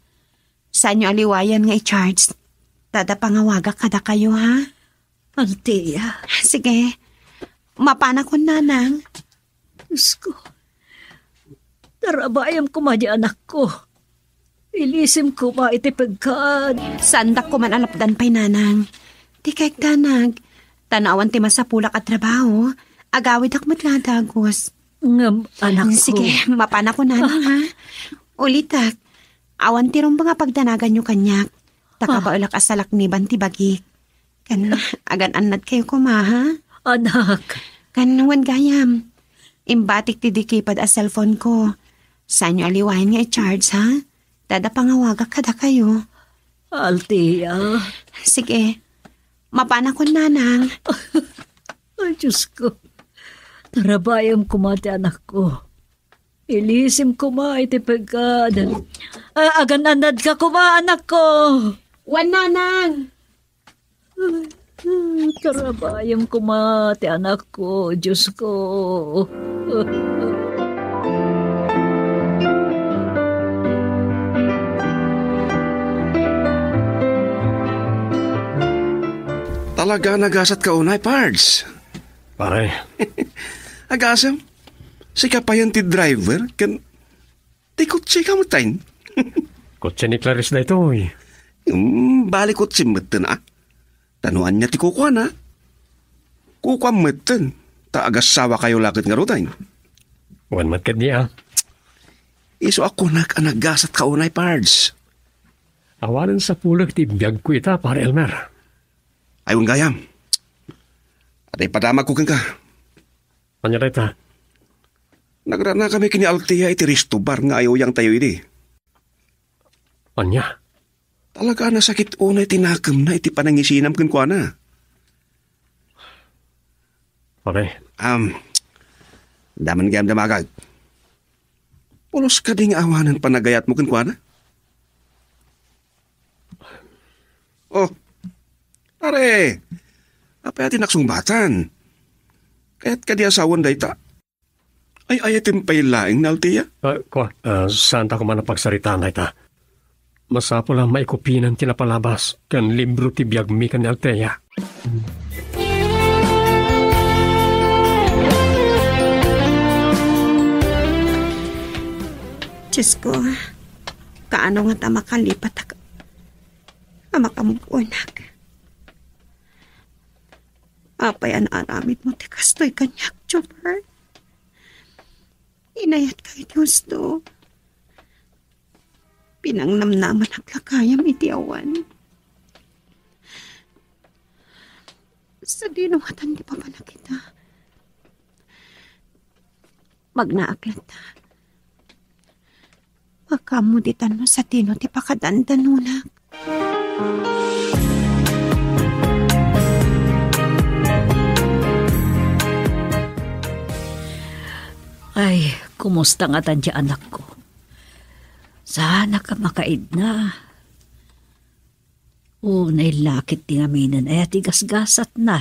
Saanyo a liwayan nga i-charge. Ta adda pangawagak kadakayo, ha? Althea. Sige. Mapanakon, nanang. Diosko, tarabayem koma di anakko. Ilisim koma iti pegkaad. Saandak koman a lapdan pay, nanang. Dika agdanag. Tan awan ti masapulak a trabaho, agawidak met la a dagus. Ngem, anakko. Sige, mapanakon, nanang, ha? Ulitek, awan ti rumbeng a pagdanaganyo kaniak. Ta kabaelak a salakniban ti bagik. Ken agan-annadkayo koma, ha? Anak. Ken wen gayam, imbatik ti di keypad a cellphone ko. Saanyo a liwayan nga i-charge, ha? Ta adda pangawagak kadakayo. Althea. Sige. Mapanakon, nanang. Ay, Diosko. Tarabayem koma ti anakko. Ilisim koma iti pegkaad. Ah, agan-annadka koma, anakko. Wen, nanang. Tarabayem koma ti anakko, Diosko. Talaga nagasatka unay, Pards. Pare. Agasem, sika payen ti driver ken ti kotseka metten. Kotse ni Clarice daytoy. Hmm, bali kotse metten, a. Ta no ania ti kukuana, kukuam metten, ta agassawakayo la ket ngaruden. Wen met ketdi, a. Isu a kunak a nagasatka unay, Pards. Awanen sapulek ti biagko ita, Pare Elmer. Ay, wen gayam. Adda ipadamagko kenka. Ania dayta? Nagranakami ken ni Althea iti resto bar nga ay-uyangtayo idi. Ania? Talaga a nasakit unay ti nakemna iti panangisinam kenkuana. Pare. Am, adda man gayam damagak. Pulos kadi nga awanen panagayatmo kenkuana? Oh, pare, apay a ti nagsungatan? Kayat kadi a sawen dayta? Ay-ayatem pay laeng ni Althea? Ah, kua, ah, saanta koma a pagsaritaan dayta. Masapul a maikupinen ti napalabas ken libro ti biagmi ken ni Althea. Diosko, Kaano ngata makalipatak a makamove-onak? Apay a naaramidmo ti kastoy kaniak, Jomar? Inayatka iti husto. Pinangnamnamanak la gayam iti awan. Sadino ngatan ti papanak ita? Magnaak latta. Makaammo ditan no sadino ti pakadandanunak. Ay, kumusta ngatan ti anakko? Saanak a makaidna. Unay la ket ti ngaminen aya ti gasgasatna.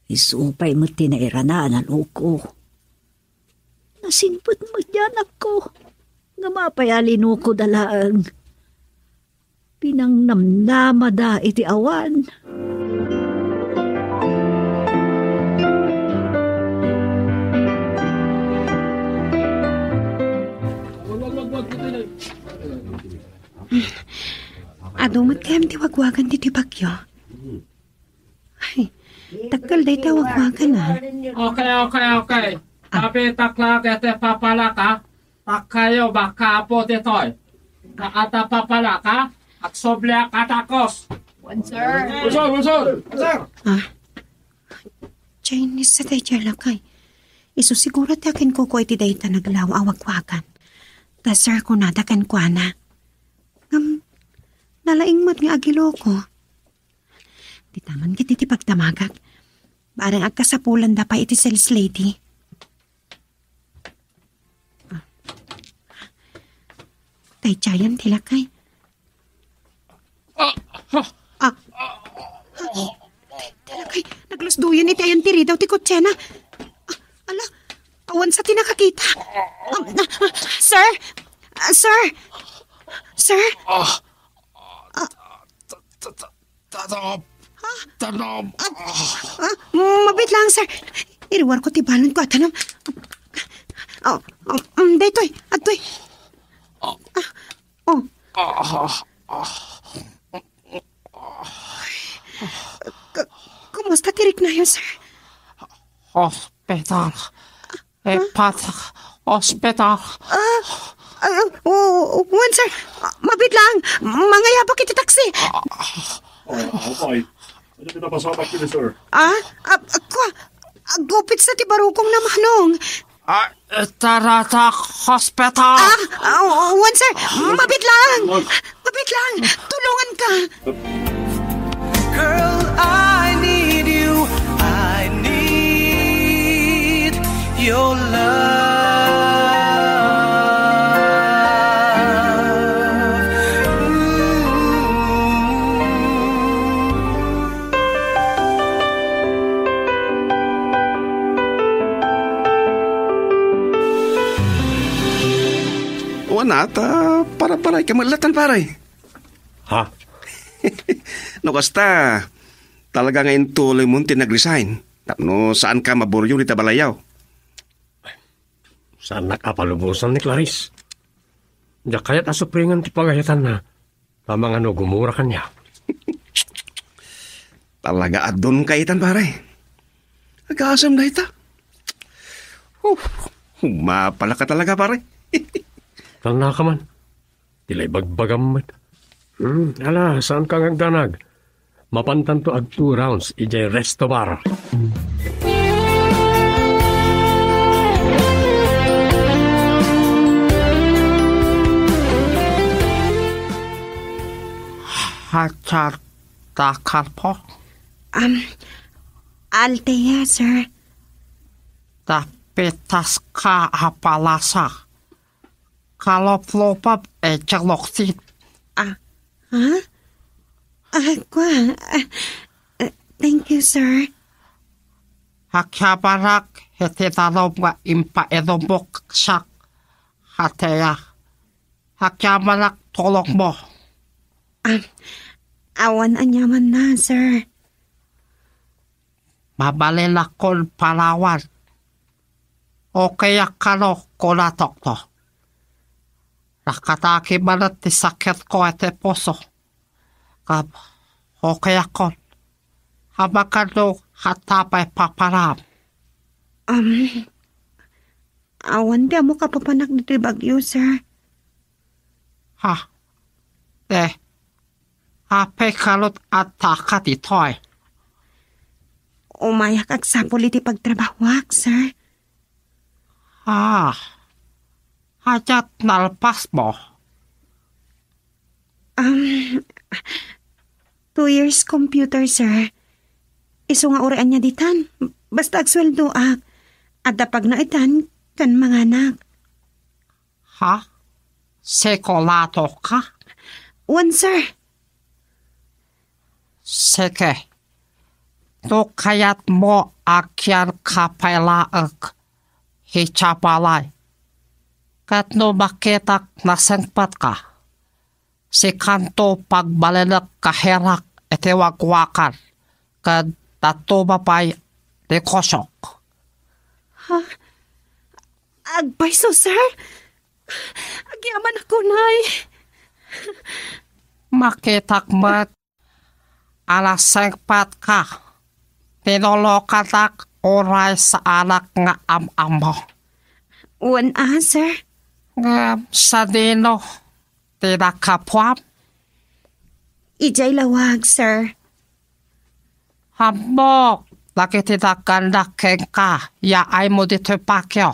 Isu pay met ti nairana a naluko. Nasingpet met ti anakko. Ngem apay a linukoda laeng? Pinangnamnamada iti awan. Adu met gayam ti wagwagan ditoy bagyo. Ay, dakkel dayta wagwagan, a. Okay, okay, okay. Abi, takla dayta papalak, a. Takkayo, baka apo ditoy. Kaata papalak, a. Agsubliak a takos. Wen, sir. Wen, sir, wen, sir. Sir. A. Chinese sa dayta lakay. Isu siguro ti akinkuko iti dayta naglaw a wagwagan. Ta, sir, kunada kenkuana. Ngem, nalaing met nga agiloko. Dita man ket iti pagdamagak. Bareng agkasapulanda pay iti sales lady. A. Daydiayen ti lakay. A. A. Daydiay lakay, naglusdoyen iti ayan ti ridaw ti kotsena. A, ala, awan sa ti nakakita. Um, a, a, sir? A, sir? Sir? A. A. Ta-, ta-, ta-, Tanam. Ha? Tanam. A, a, mabit lang, sir. Iriwarko ti balonko a tanam. O, o, um, daytoy, adtoy. A. A, o. A, a, a. Ka-, kumusta ti riknayo, sir? Hospital. Ipatak hospital. A, a, o, o, wen, sir. A, mabit lang. Mangayabak iti taksi. A. Apay, ania ti napasamak ken ni sir? A, a, a, kua, agupit sa ti barukongna, manong. A, itaratak hospital. A, a, o, wen, sir. Mabit lang. Mabit lang. Tulunganka. Girl, I need you. I need your love. Ooh. Wen, a, ta para-parayka met latta, pare. Ha? No kasta, talaga nga intuloymon ti nag-resign tapno saanka maburyo dita balayyo. Saannak a palubosan ni Clarice. Diak kayat a supringen ti pagayatanna. Amangan no gumura kaniak. Talaga a don kaitan, pare. Agasem dayta. Uf, mapalaka talaga, pare. Talnaka man. Ti la ibagbagam met. Hmm, ala, saanka nga agdanag. Mapantanto ag two rounds idiay resto bar. Hajar takal po? Um, Althea, sir. Tapitas ka a palasa. Kaloplopap iti loktit. Ah, ha? Ah, kua. Ah, ah, thank you, sir. Agyamanak iti danum nga impainummo siak, Althea. Agyamanak tulongmo. Ah, awan aniamanna, sir. Mabalinakon Palawan. Okay a kano, kuna doktor. Nakataki manen ti sakitko iti puso. Ngem okayakon. Amangan no adda pay papanam. Um, awan ti ammok a papanak ditoy bagyo, sir. Ha? Eh, apay kanut adda ka ditoy? Umayak agsapul iti pagtrabahoak, sir. Ah, ania ti nalpasmo? Um, two years computer, sir. Isu nga uray ania ditan. Basta agsueldoak. Adda pagnaedan ken manganak. Ha? Sikulato ka? Wen, sir. Sige. No kayatmo, agyanka pay laeng idiay balay. Ket no makitak nasengpetka, sikanto pagbalinek kaherak iti wakwakan ken tatuma pay negosiok. Ha? Agpayso, sir? Agyamanak unay. Makitak met a nasengpetka. Tinulukanak uray saanak nga am-ammo. Wen a, sir. Ngem sadino ti nakapuam? Idiay lawag, sir. Ammok dagiti nagannak kenka, yaaymo ditoy bagyo.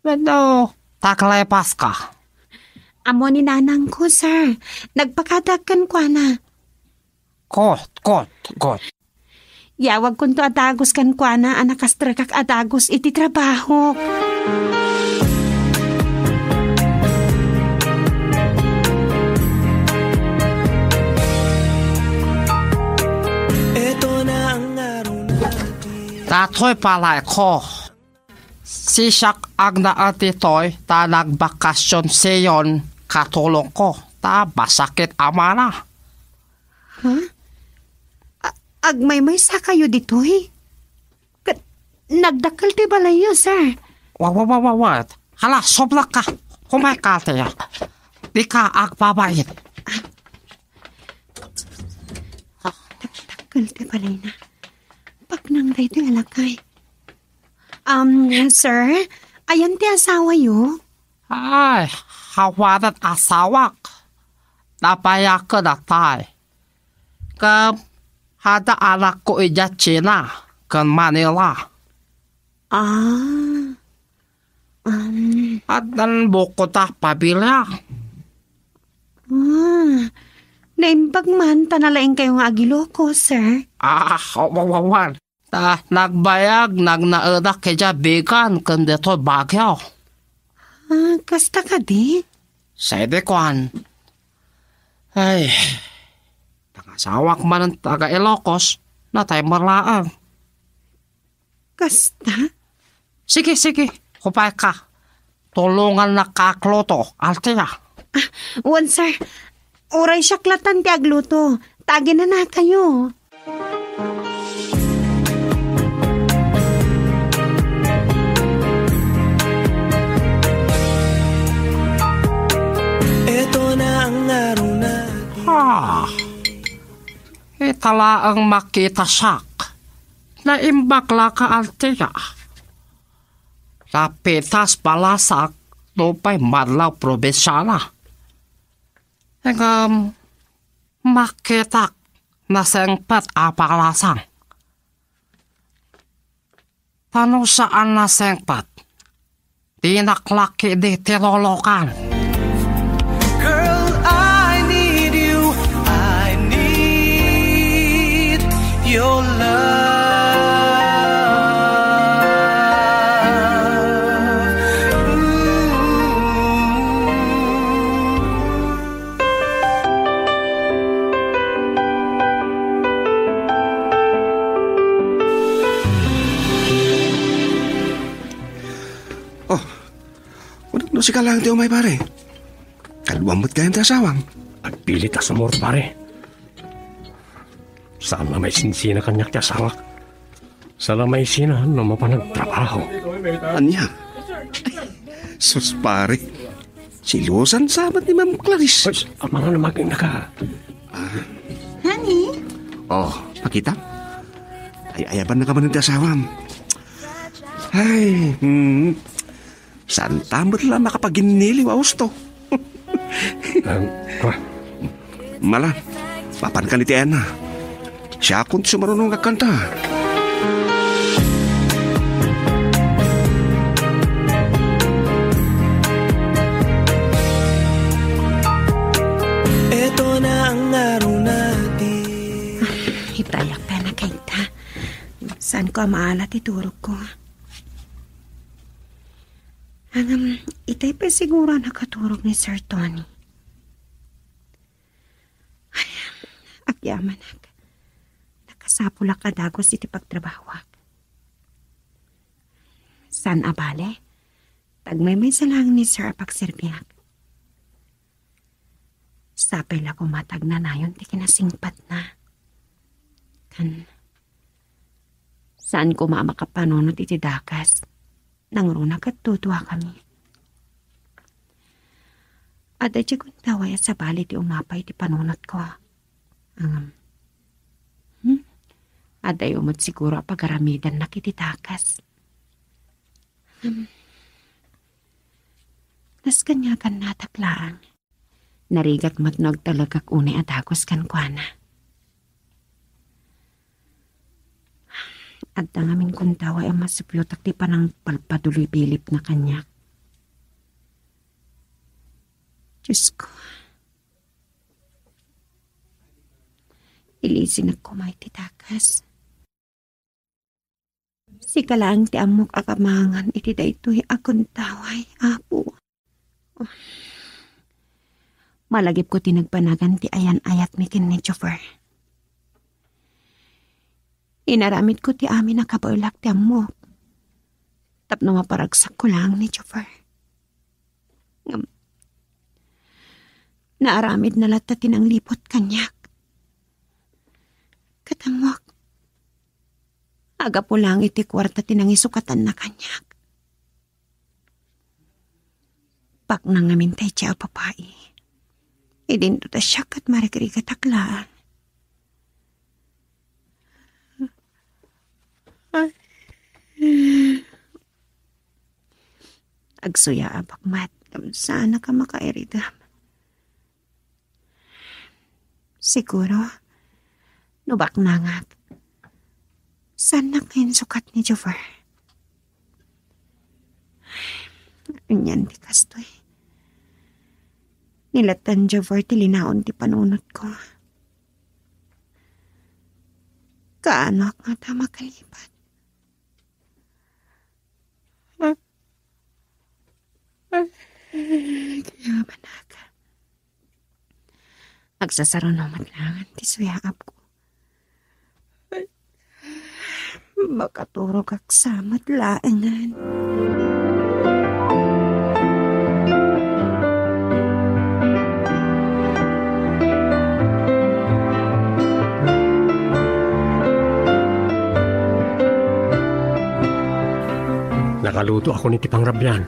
Wenno, taglepaska? Ammo ni nanangko, sir. Nagpakadaak kenkuana. Good, good, good. Yawagkonto a dagus kenkuana a nakastrekak a dagus iti trabahok. Datoy balayko. Siak agnaed ditoy ta nagbakasion Sion, katulongko, ta masakit a mana. Ha? A-, agmaymaysakayo ditoy? Ket nagdakkel ti balayyo, sir. Wa, wa, wa, wa, wa. Hala, sublak ka. Umay ka, tiya. Di ka agbabain. Nagdakkel ti balayna. Paknang daytoy a lakay. Um, sir, ayan ti asawayo? Ay, awanen asawak. Nabayaken a tay. Ngem adda anakko idiay China ken Manila. Ah. Um. Addan bukod a pamilya. Ah. Naimbag man ta nalaingkayo nga agiloko, sir. Ah, wa-, wa-, wan. Ta nagbayag, nagnaedak idiay Vigan ken ditoy Baguio. Ah, kasta kadi? Sadi kuan. Ay, nangasawak manen taga Ilocos, natay met laeng. Kasta? Sige, sige, upay ka. Tulongannak a agluto, Althea. Ah, wen, sir. Uray siak latan ti agluto. Ta aginanakayo. Eto na ang aruna. Ah, ita laeng makita siak. Naimbag la ka, Althea. Napitas balasak nupay madlaw probinsiana. Ngem, makitak nasengpet a balasang. Ta no saan nasengpet, dinak la ketdi tinulukan. Girl, I need you. I need your love. Ooh. Oh, kunam no sika laeng ti umay, pare. Kaduam met gayam ti asawam. Agpilit a sumurot, pare. Saan la maisinsinan kaniak ti asawak. Saan la maisinsinan no mapan agtrabaho. Ania? Sus, pare. Silosan sa met ni Ma'am Clarice. Ay, amang na maging naka. Honey? Oh, pakita. Ay, ayaban na ka man ti asawam. Ay, hmm. Saan ta met la makapaginniliw a husto? Em, ah. Mala, mapan ka ni ti Anna. Siakon ti sumarunong agkanta. Eto na ang arunati. Ibrayak pay na kayta. Saan ko a maala ti turog ko? Ngem, itay pay siguro a nakaturog ni Sir Tony. Ay, agyamanak. Nakasapulak a dagus iti pagtrabahuak. Saan a bale, tagmaymaysa laeng ni Sir a pagserbiak. Sapay la koma ta agnanayon ti kinasingpetna. Ken, saan koma a makapanunot iti dakes. Nangruna ket tutuakami. Adda diay gundaway a sabali ti umapay iti panunotko. Ngem, hmm? Addayo met siguro a pagaramidannak iti dakes. Ngem, naskaniagannatak laeng. Narigat met no agtalekak unay a dagus kenkuana. Adda ngamin gundaway a masupiotak ti panangpalpadulibilipna kaniak. Diosko, ilisinak koma iti dakes. Sika laeng ti ammok a kamangan iti daytoy a gundaway, Apo. Malagipko ti nagbanagan ti ayan-ayatmi ken ni Jover. Inaramidko ti amin a kabaelak ti ammok tapno maparagsakko laeng ni Jover. Ngem, naaramidna latta ti nangliput kaniak. Ket ammok, agapu laeng iti kuarta ti nangisukatanna kaniak. Paknang ngamin daydiay a babai. Idinto ta siak ket marigrigatak laeng. Ay. Agsuyaabak met, ngem saanak a makairidam. Siguro, no baknangak, saannak nga insukat ni Jover. Anian ti kastoy? Ni latta ni Jover ti linaon ti panunotko. Kaanoak ngata makalipat? Kayamanak. Agsasaruno met laeng ti suyaabko. Makaturogak sa met laengen. Nakaluto akon iti pangrabian.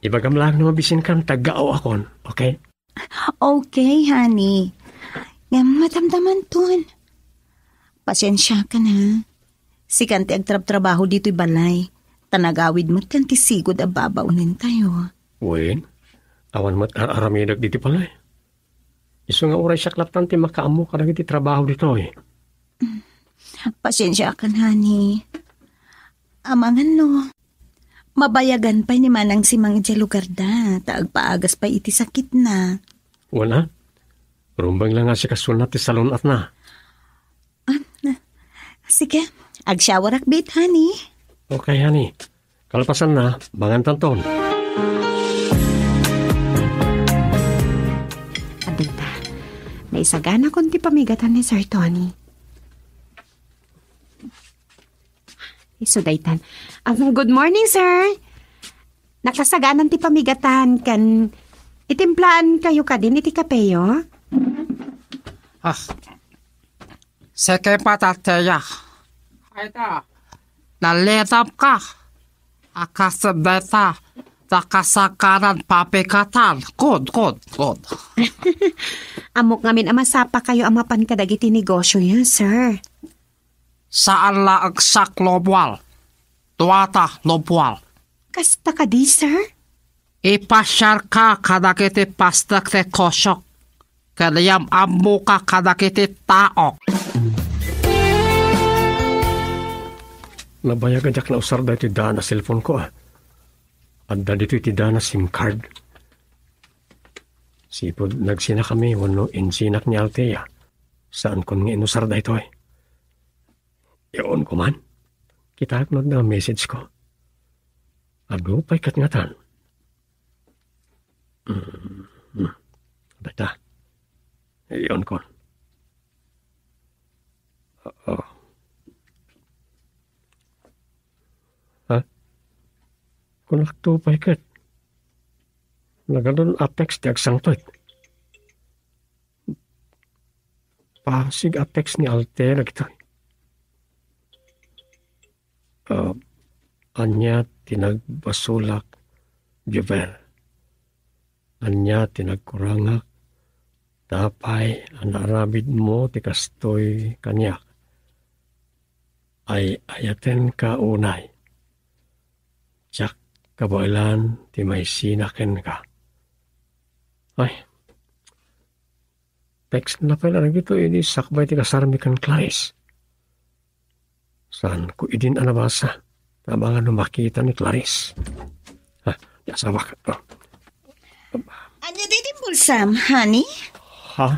Ibagam laeng no mabisinkan, taggao akon, okay? Okay, honey. Ngem madamdamanton. Pasiensiakan, ha. Sikan ti agtrabtrabaho ditoy balay. Ta nagawid met kan ti sigud a babaonentayo. Wen, awan met ar-aramidek ditoy balay. Isu nga uray siak lattan ti makaammo kadagiti trabaho ditoy. Pasiensiakan, honey. Amangan no, mabayagan pay ni Manang Simang idiay lugarda, ta agpaagas pay iti sakitna. Wen a, rumbeng la nga asikasona ti salun-atna. Ah, na-, sige, agshowerak bit, honey. Okay, honey. Kalpasanna, mangantanton. Adda, naisaganakon ti pamigatan ni Sir Tony. Isu daytan. Um, good morning, sir. Nakasaganan ti pamigatan ken itimplaan kayo kadin iti kapeyo? Ah, sika pay, Tia. Ay ta. Nalidapka. A kas dayta, Ta kasakanan papikatan. Kud, kud, kud. Ammok ngamin a masapakayo a mapan kadagiti negosio, sir. Saan la agsak lubwal. Tuata lubwal. Kasta kadi, sir? Ipasiarka kadagiti pastek ti kosyok. Ken yam-ammoka kadagiti tao. Nabayag a diak nausar daytoy daan a cellphone ko, ah. Adda ditoy ti daan a SIM card. Sipud nagsinakami wenno insinak ni Althea. Saankon nga inusar daytoy. Iyonkon man. Kitaek no adda message ko. Adu pay ket ngatan. Mm, mm. Dayta. Iyonkon. Oo. Ha? Kunakto pay ket. Nagadun a text ti agsangpet. Pasig a text ni Althea dagitoy. Ah, ania ti nagbasolak, Jovel? Ania ti nagkurangak? Apay a naaramidmo ti kastoy kaniak? Ay-ayatenka unay. Diak kabaelan ti maisina kenka. Ay, text na pay la dagitoy idi sakbay ti kasarmi ken Clarice. Saanko idin a nabasa. Amangan no makita ni Clarice. Ha, ti asawak. Ania daydi bulsam, honey? Ha?